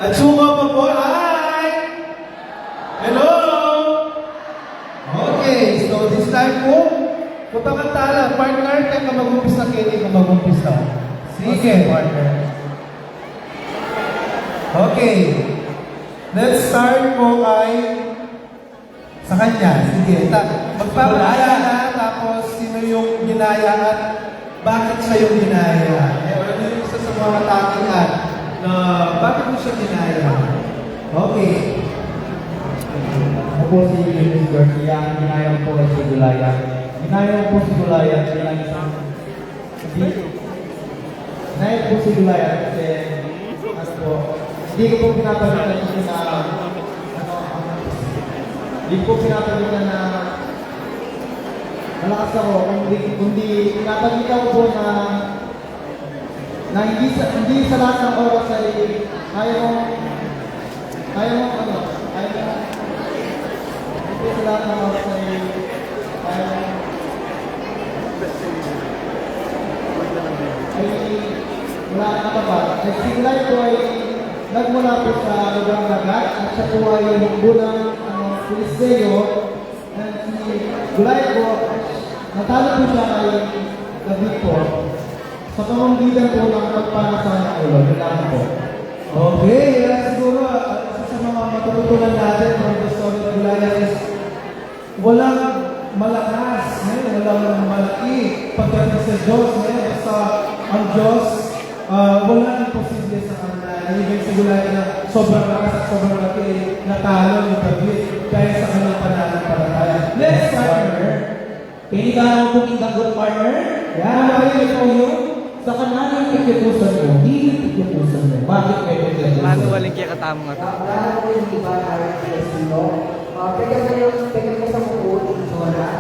At suma pa po. Hi! Hello! Okay, so this time po, punta ka tala, part Partner, kaya ka mag-umpisa, kaya di ka mag-umpisa. Sige, partner. Okay. Let's start po kay sa kanya. Sige, ta- magpapakilala, tapos sino yung ginaya at bakit siya yung ginaya. Eh, ano yung isa sa mga katangian na bakit mo siya ginaya? Okay. Ako po si James Garcia. Ginaya ko po si Goliath. Ginaya ko po si Goliath bilang isang, hindi, ginaya ko po si Goliath kasi, ano po, hindi ko po pinapalitan na, ano, hindi ko po pinapalitan na malakas ako, kundi, kundi pinapakita ko po na na hindi sa, hindi sa lahat ng oras ay kaya mo, kaya mo, ano, kaya mo, hindi sa lahat ng oras ay kaya mo, ay wala kang katapat. At si Goliath po ay nagmula po sa lugar ng dagat at siya po ay hukbo ng, ano, Filisteo. And si Goliath po, natalo po siya kay David po. Sa pamamagitan po ng pagpasa ng ulo, yun lang po. Okay, yan siguro, ah, isa sa mga matututunan natin from the story of Goliath is walang malakas, eh, walang malaki pagdating sa Diyos, eh, basta ang Diyos, ah, walang imposible sa kanya. Even si Goliath na sobrang lakas at sobrang laki, eh, natalo ni David dahil sa kanyang pananampalataya. Next, partner. Pwede ka naman pong itanggal, partner? Yan. Ano ba yun? Ikaw yun? Sa kananung pikyatusan mo, diling pikyatusan mo. Bakit ka pikyatusan? Manual yung kiyakatamu nga to. Ah, wala na po yung iba na rin sa sino. Ah, pwede ko yung, pwede ko sa muku, yung Dora.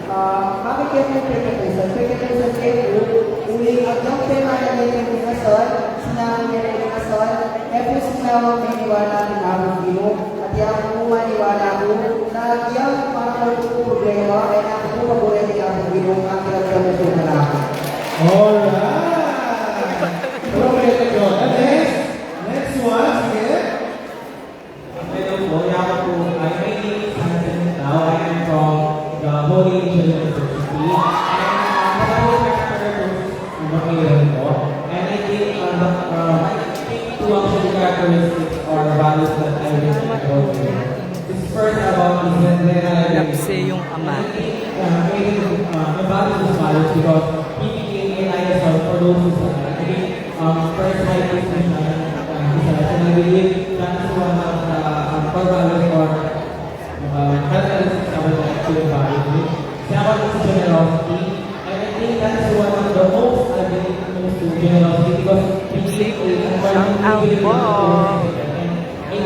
Ah, bakit kaya may pikyatusan? Pikyatusan kayo po, uli, ang yung tema na yun yung inason, sinangan niya na yung inason, e pu sinawa maniwala king Apung Ginu, at ya pu maniwala ku, na agyang para ku pu problema, e na ku pu paburen ning Apung Ginu, at ya pu pu na. Alright! Propeta Jonah. Next, next one, sige. Hello po, ya pu, I, my name is Hansen Tao. I am from the Holy Angel University. And, uh, Matagal na po. Matagal po. And I think, uh, the, uh, I think two actually characteristics or values that I really enjoy here. It's first about is that, that I Anak siya yung ama. And I think, uh, I think, uh, the values is values because he became a light as well for those who saw. I think, um, first light is the shine, uh, is the light. And I believe that is one of the, um, core values or Uh, characteristics of an actual values. Second is generosity. And I think that is one of the most, I believe, most to generosity because we give a Shout out po.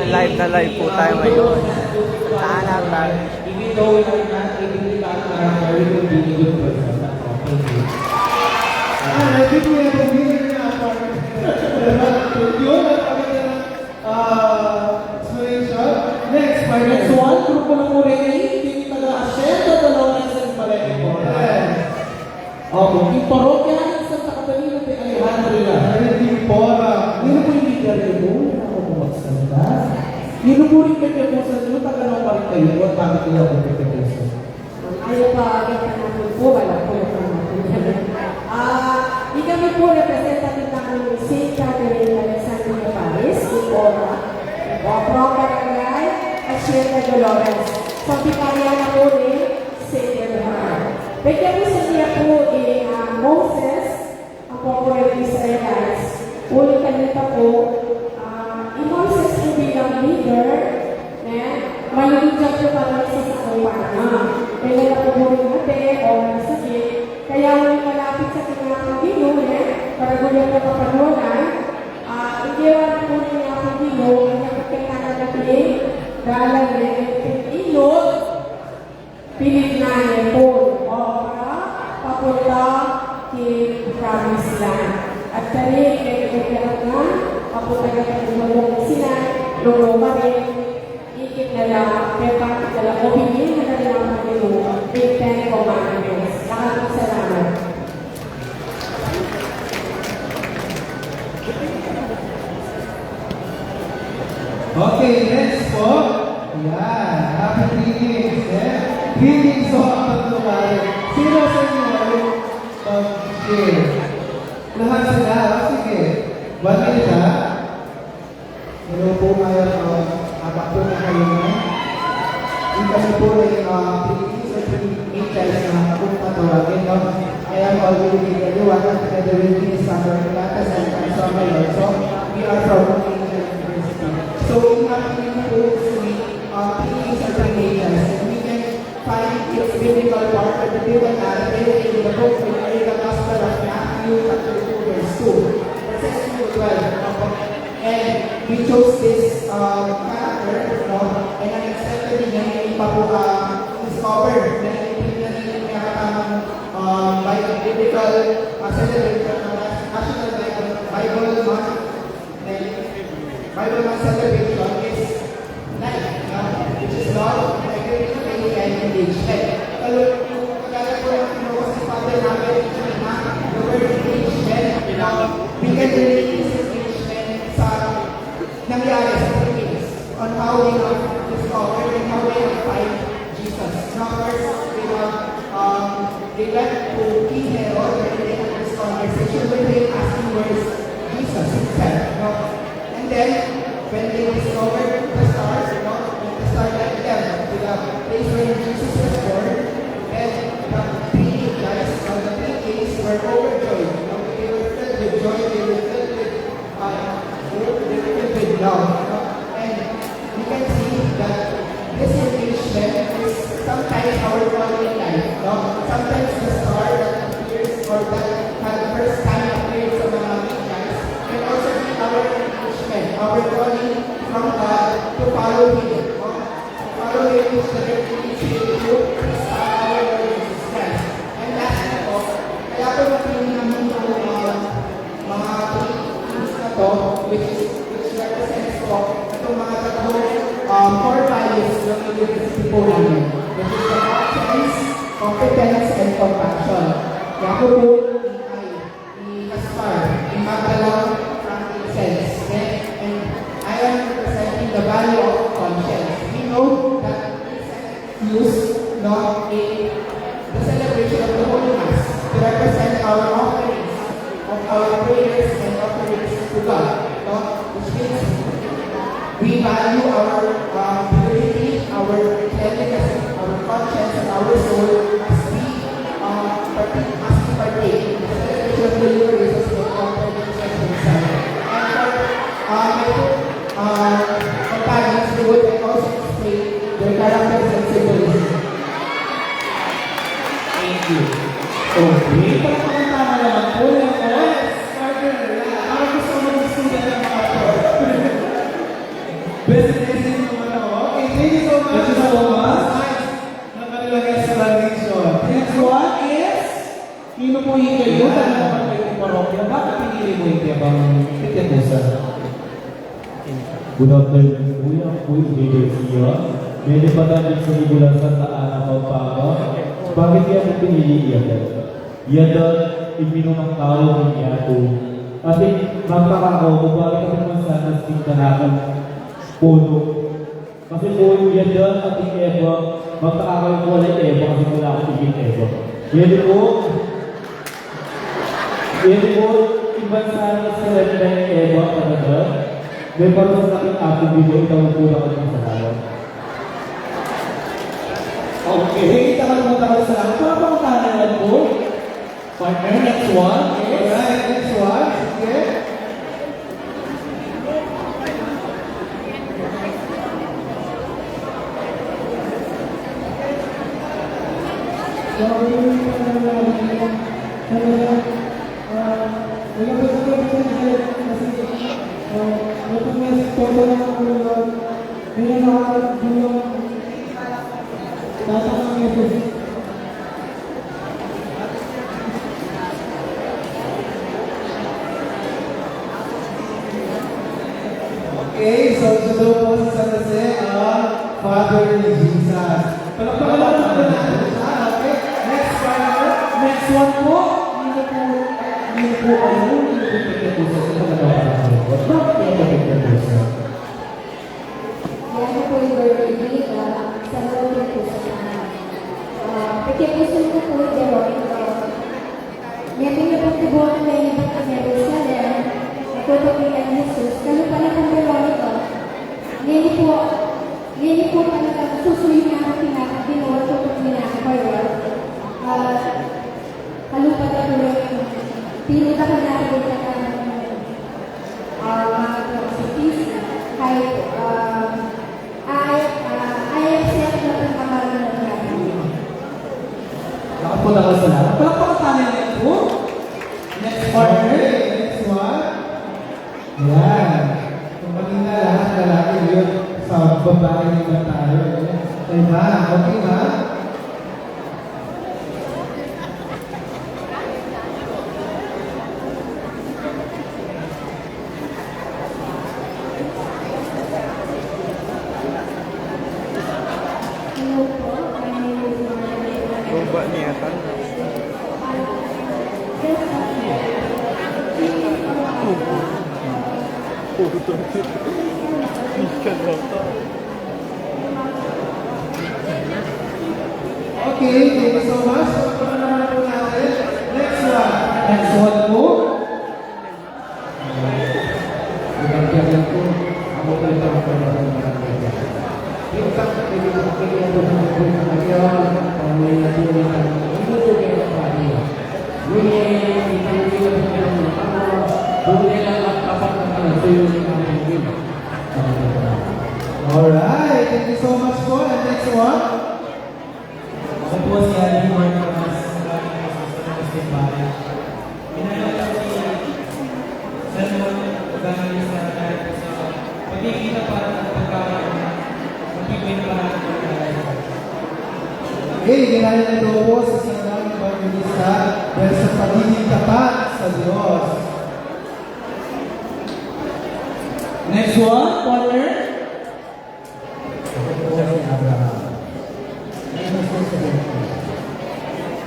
Live na live po tayo ngayon. Puntahan natin. Even though we are not able to become a very good, really good person. That's all. Thank you. Ah, I think we have a winner na, partner. Thank you. Ah, explanation. Next, my next one, grupo ng Moreni, yung taga Hacienda de Lorenzo, Maleni po. Yes. Opo, yung parokya ng Santa Catalina de Alejandria. Ay, di po, ah. Yun po yung leader niyo po, yun ako po magsalita. Yun po rin kanya po sa inyo, taga nung kayo, at bakit kaya po kanya po sa inyo? Ayaw pa, kita natin po, wala po yung natin. Ah, ikami po, representative namin ng Saint Catherine Alexandria Parish, in Ora, o, from Barangay Hacienda Dolores. Sa Vicaria na po ni Saint Bernard. Pwede po sa niya po, eh, ah, Moses, Ang po, Israelites, ulit kanita po, ah, i Moises po bilang leader, ne? Malugod siya po para sa sakupan na. Kaya na po po rin ate, o may sakit. Kaya ulit malapit sa kanyang Ginu, ne? Para gulo po kapanunan, ah, hindi wala po rin niya po Ginu, kanya po kaya na natin, dalan, ne? Inot, Pilit na ne pun obra papunta king promised land. At kari, kaya nagkakaroon na, papunta na king Pangasinan, lolo pa rin, ikit na la, pepakit na la, obedient na la rin ang Panginoon, with Ten Commandments. Maraming salamat. Okay, next po. Yan. Happy greetings, eh? Greetings po ang tatlo pare. Sino sa inyo? Lahat sila, o sige. One minute, ha? Hello po, mayap, uh, aga po sa inyo. Kami po ay, uh, Philippines at Philippine Church na kung tatawagin, no? I am Olvin Villanueva, together with Miss Summer Pilatas and Consuelo Alonso. We are from Philippine University. So, we have been po sa, uh, Philippines at Philippine Church, and we can find its biblical part, particularly in the book, in the Gospel of Matthew, chapter two, verse two. Verses two to twelve. And we chose this, uh, character, no? And ang accepted din niya, hindi pa po, uh, discover na yung pinanili niya tamang, uh, Bi-, biblical, uh, celebration ng Nas-, National Bible, Bible Month. Bible Month celebration is life, no? Which is love, integrity, faith, and engagement. Kalu-, kagaya po ng kinuha si Father namin kanina, the word engagement, no? We can relate this engagement sa nangyari sa Philippines on how they have discovered and how they have find Jesus. Now, first, we have, um, they went to King Herod and they had this conversation with him, asking where is Jesus himself, no? And then, when they discovered the stars, you know, when the star led them to the place where Jesus was born, then the three guys, or the three kings, were overjoyed. You know, they were filled with joy, they were filled with, uh, they were filled with love. You know? And we can see that this engagement is sometimes our calling in life, no? Sometimes the star that appears or that had first time appeared sa mga Magi can also be our engagement, our calling from God to follow Him, no? To follow Him is the great ministry to Christ our Lord Jesus Christ. And lastly po, kaya po natin naman po, uh, mga three things na to, which is, which represents po itong mga tatlong, um, core values ng university po namin, which is the conscience, competence, and compassion. Kaya po po, i-, i-aspire, i-magdala ng frankincense, okay? And I am representing the value of conscience. We know that use, no, in the celebration of the Holy Mass to represent our offerings, of our prayers and offerings to God, no? Which means we value our, uh, purity, our cleanliness, our conscience, and our soul as we, uh, partake, as we partake in the celebration of the Eucharist as the Lord Jesus Himself. And for, uh, my, uh, companions, they would also explain their characters and symbolism. Thank you. Okay, palakpakan tayo naman po. Yes, partner. Parang gusto ko mag-student ng mga to. Best in essence naman ako. Okay, thank you so much. Thank you so much. Nice. Ng kanilang explanation. Next one is, sino po ikayu? Tanong naman kayo ng parokya. Bakit pinili mo yung Tiabang Pitiabusan? Good afternoon po. Yan po yung leader siya. Mene Patanic, San Nicolas, Santa Ana, Pampanga. Bakit kaya po pinili iya po? Iya dan, iminumang tau niya po. Kasi magpakakaw ko, bakit ako man sana sinta na akong puno? Kasi po, iya dan, ating Eva, magpakakaw ko wala Eva, kasi wala akong igit Eva. Iya po, Ito po, iban sa nagsalita ni Eva talaga, may para sa ating ating video, itaw po na kanyang salamat. Okay, tagal mo, tagal salamat. Mga pangutana naman po. Partner, next one. Yes. Alright, next one. Okay. Okay, so siya daw po si San Jose, ah, Father ni Jesus. Palakpakan naman po natin siya. Okay, next one po. Next one po. Hindi po, hindi po kayo, hindi po pagkatusan sa pagkakataon. Bakit kaya pagkatusan? Yan po yung birthday, ah, sa loob po sa tanan. Ah, pagkatusan ko po, Veronica. Ngeni pu, tibukan na ing Jerusalem, a tutuki kang Jesus, kalupa na kang Veronica. Ngeni pu, ngeni pu talagang susuyu na ku kina Ginu, tutuki na ku kayu. Ah, kalupa na ku, tinutukan na ku kina, ah, mga Jesucristo, kay, ah, Ay, ah, ay, ay, siya ang nagpapamalas ng Diablo. Lakas po, lakas na. Palakpakan tayo ulit po. Next partner. Okay, next one. Yan. Kung kanina lahat lalaki, yun, sa babae naman tayo, eh. Diba? Okay ba? Robot niya, tanga. Puto. Ikan lang. Okay, thank you so much. Next one. Next one po. Alright, thank you so much po. And next one. Ako po si Alvin Marcos, galing po sa San Agustin Parish. Ginagawa ko si San Juan Evangelista dahil po sa pagkikita para sa pagkain ng pagpipinta ng pagkain. Okay, ginaya nito po si San Juan Evangelista dahil sa pagiging tapat sa Diyos. Next one, partner. Ako po si Abraham. Genesis seventeen.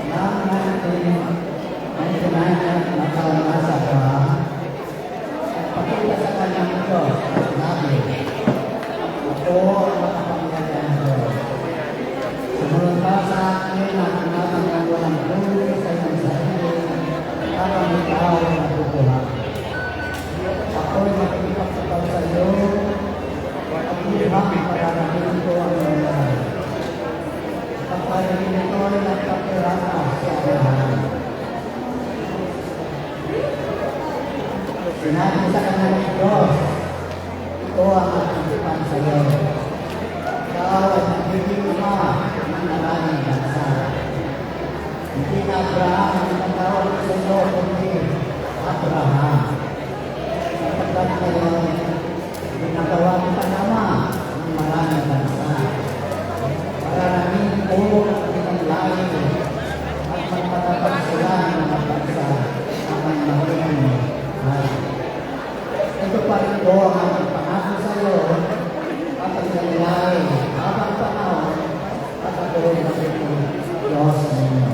Nang nineteen, nineteen ninety, nagkaroon na si Abraham. Nagpakita sa kanya ang Diyos, at sinabi, "Ako ang makapangyarihan na Diyos. Sumunod ka sa akin at ingatan ang walang huli sa iyong sarili at ang ikaw ay mabubuhay." Ako'y makikipagtipag sa iyo, at hindi ba ang pagkakabili ko ang nangyari? Pagkakabili ko ay nagpapirata si Abraham. Sinabi sa kanya ng Diyos, "Ito ang aking tipan sa iyo. Ikaw ay magiging ama ng maraming bansa." Hindi na Abraham ang tinatawag sa iyo, kundi Abraham. Sapagkat ngayon, ginagawa kitang ama ng maraming bansa. Para nang ito ang kanilang lahi at magpatapang sila ng mga bansa na ang magiging hari. Ito pa rin po ang aking pangako sa iyo at ang kanilang lahi habang panahon at ako'y magiging Diyos ninyo.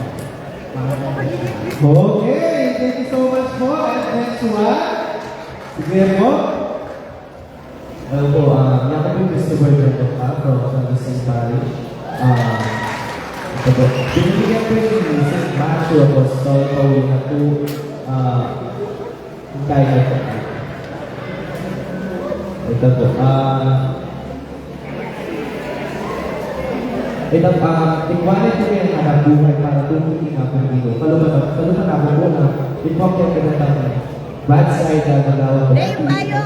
Okay, thank you so much po. And next one. Sige po. Hello po, ah, ako po si Christopher Joseph from San Agustin Parish. Ah, ito po. Binibigyan po ni Saint Matthew Apostol, pauwi na po. Ah, tayo na po. Ito po. Ah, Ito, ah, tingwanan ko kayang hanapbuhay para tutuki na kung Ginu. Kalupa na, kalupa na po na. Ito ang kaya pinatang Brad Snyder, Magawa po. Hey, payo!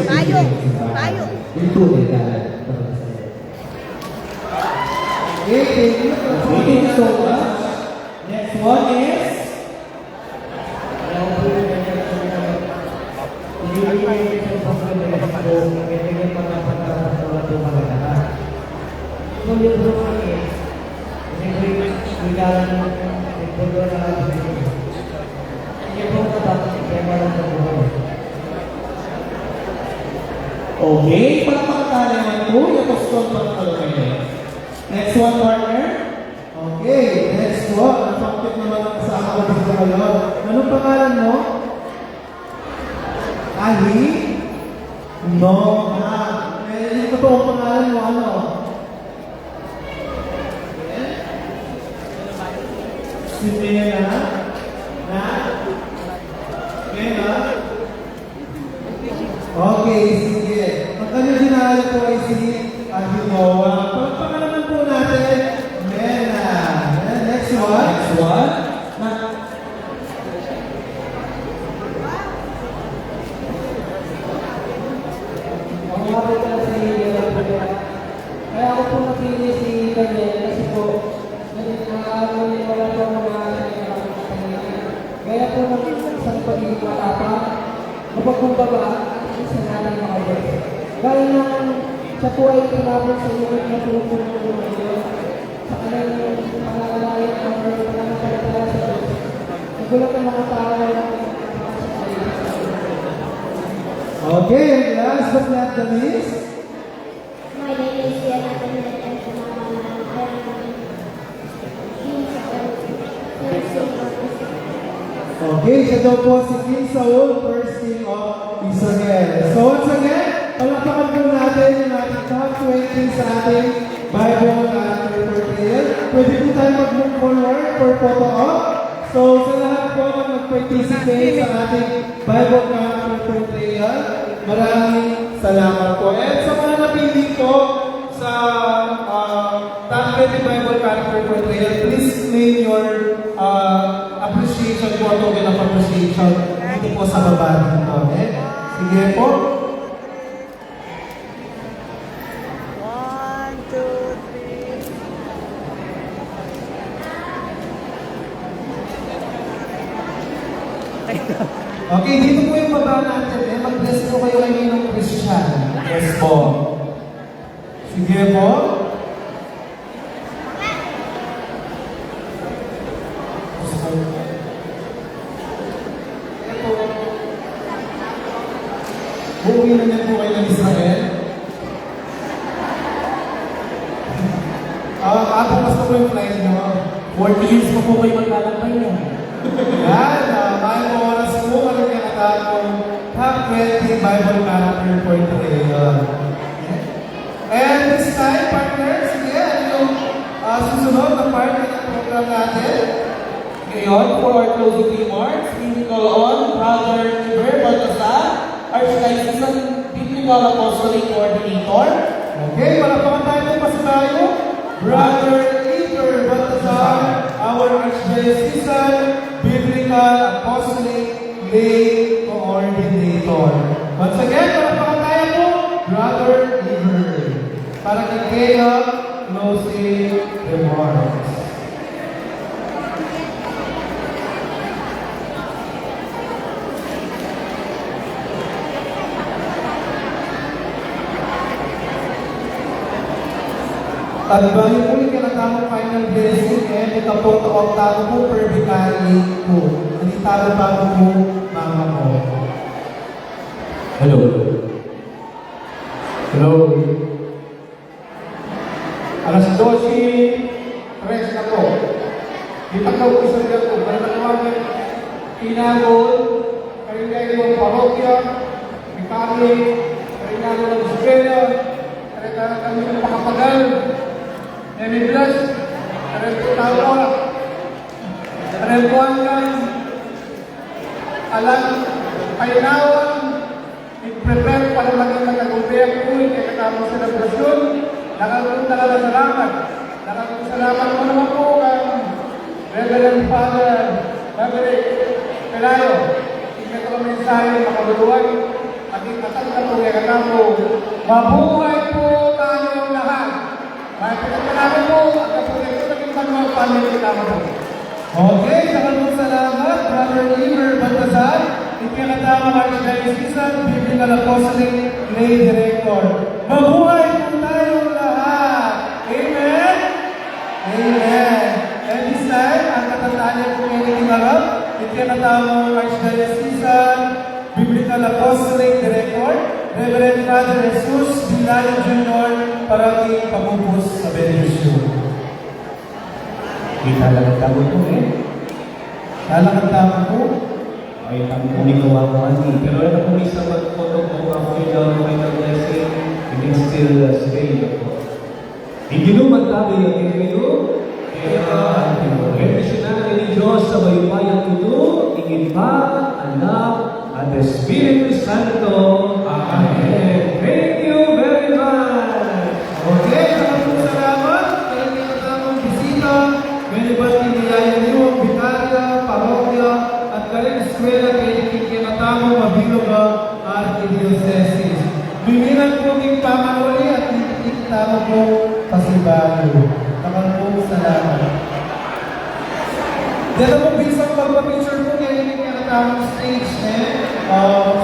Payo! Payo! Ito, eh, dahil. Okay, thank you. Thank you so much. Next one is Okay, palakpakan tayo naman po yung Apostol Bartolome. Next one, partner. Okay, next po. Napakit naman ang kasama ko dito ngayon. Anong pangalan mo? Ahi? No, ha? Eh, yung totoong pangalan mo, ano? Si Mela na Ay si Aguiloa. Palakpakan naman po natin. Mena. Ayan, next one. Next one. Ma- Ang mga po pala si Mena po. Kaya ako po napili si Daniel kasi po, naging, ah, naniniwala po ang mga kaibigan ko sa kanya. Gaya po ng isang pagiging matapang, mapagkumbaba, at isa natin makabot. Gaya ng siya po ay tinapon sa loob ng pulong ng Diyos. Sa kanyang pananalayang ang pananampalataya sa Diyos. Nagulat ang mga tao na Okay, and last but not the least, My name is Yana Daniel and Kumakanan. I am King Saul, first king of Israel. Okay, siya daw po si King Saul, first king of Israel. So once again, palakpakan po natin yung ating top twenty sa ating Bible Character Portrayal. Pwede po tayo mag-move forward for photo op. So sa lahat po na nag-participate sa ating Bible Character Portrayal, maraming salamat po. And sa mga napili po, sa, ah, Top twenty Bible Character Portrayal, please claim your, ah, appreciation po, token of appreciation dito po sa baba dito, eh. Sige po. One, two, three. Okay, dito po yung baba natin, eh. Mag-bless po kayo kay Ninong Christian. Yes po. Sige po. Uuwi na niya po kayo ng Israel? Ah, ah, bukas pa po yung flight niyo. Forty years pa po kayo maglalakbay niya. Yan, ah, mahal po oras po, ano yung katapong Top twenty Bible Character Portrayal. And this time, partner, sige, ano yung, ah, susunod na part ng program natin? Ngayon, for our closing remarks, we will call on Brother Eber Baltasar, Archdiocesan Biblical Apostolic Coordinator. Okay, palakpakan tayo po, pasa tayo. Brother Eber Baltasar, our Archdiocesan Biblical Apostolic Lay Coordinator. Once again, palakpakan tayo po, Brother Eber. Para kay Kea, closing remarks. At bali po yung kinatamang final blessing, eh, may kapot o tago po, per vicariate po. Hindi tago pa po, mama ko. Hello. Hello. Alas dose tres na po. Kita ko po sa dyan po. Barang na kami, Pinagol, Karindayo ng Parokya, Mikami, Karindayo ng Eskwela, Karindayo kami ng Pakapagal, Nemi Blas, Karindayo Tawa, Karindayo Buangan, Alang Painawan, Ig-prepare para maging matagumpay po ing kekatamung selebrasyon. Dakal pung dakal a salamat. Dakal pung salamat mu naman po kang Reverend Father Maverick Pelayo. Ing kekang mensahe makabuluan, at ing atat na po kekatamu, mabuhay po tayong lahat. Maraming salamat po. At ako rin po naging manuang family naman po. Okay, dakal pung salamat, Brother Eber Baltazar, ing kekatamung Archdiocesan Biblical Apostolic Lay Director. Mabuhay po tayong lahat! Amen? Amen. And this time, ang katatanya po ngayon ni Marap, ing kekatamung Archdiocesan Biblical Apostolic Director, Reverend Father Jesus Bilayo Junior, para king pamupus a benedisyon. Kita lang tamu po, eh. Kita lang tamu po. Ay, tamu po ni kawawa ni. Pero ito po, minsan mag-photo po, mga final, final blessing, it is still, uh, stay po. Ing Ginu magtabi kekayu. Kaya, bendisyunan na kayu ning Dios a mayupayang tutu, ing Ibpa, Anak, at Espiritu Santo. Amen. Thank you very much. Mabilog a Arkidiosesis. Miminan ku king pamaguli at ning itang ku pasibayu. Dakal pung salamat. Dito pung bisang magpa-picture pu, kaya ini kaya tamang stage, eh. Ah,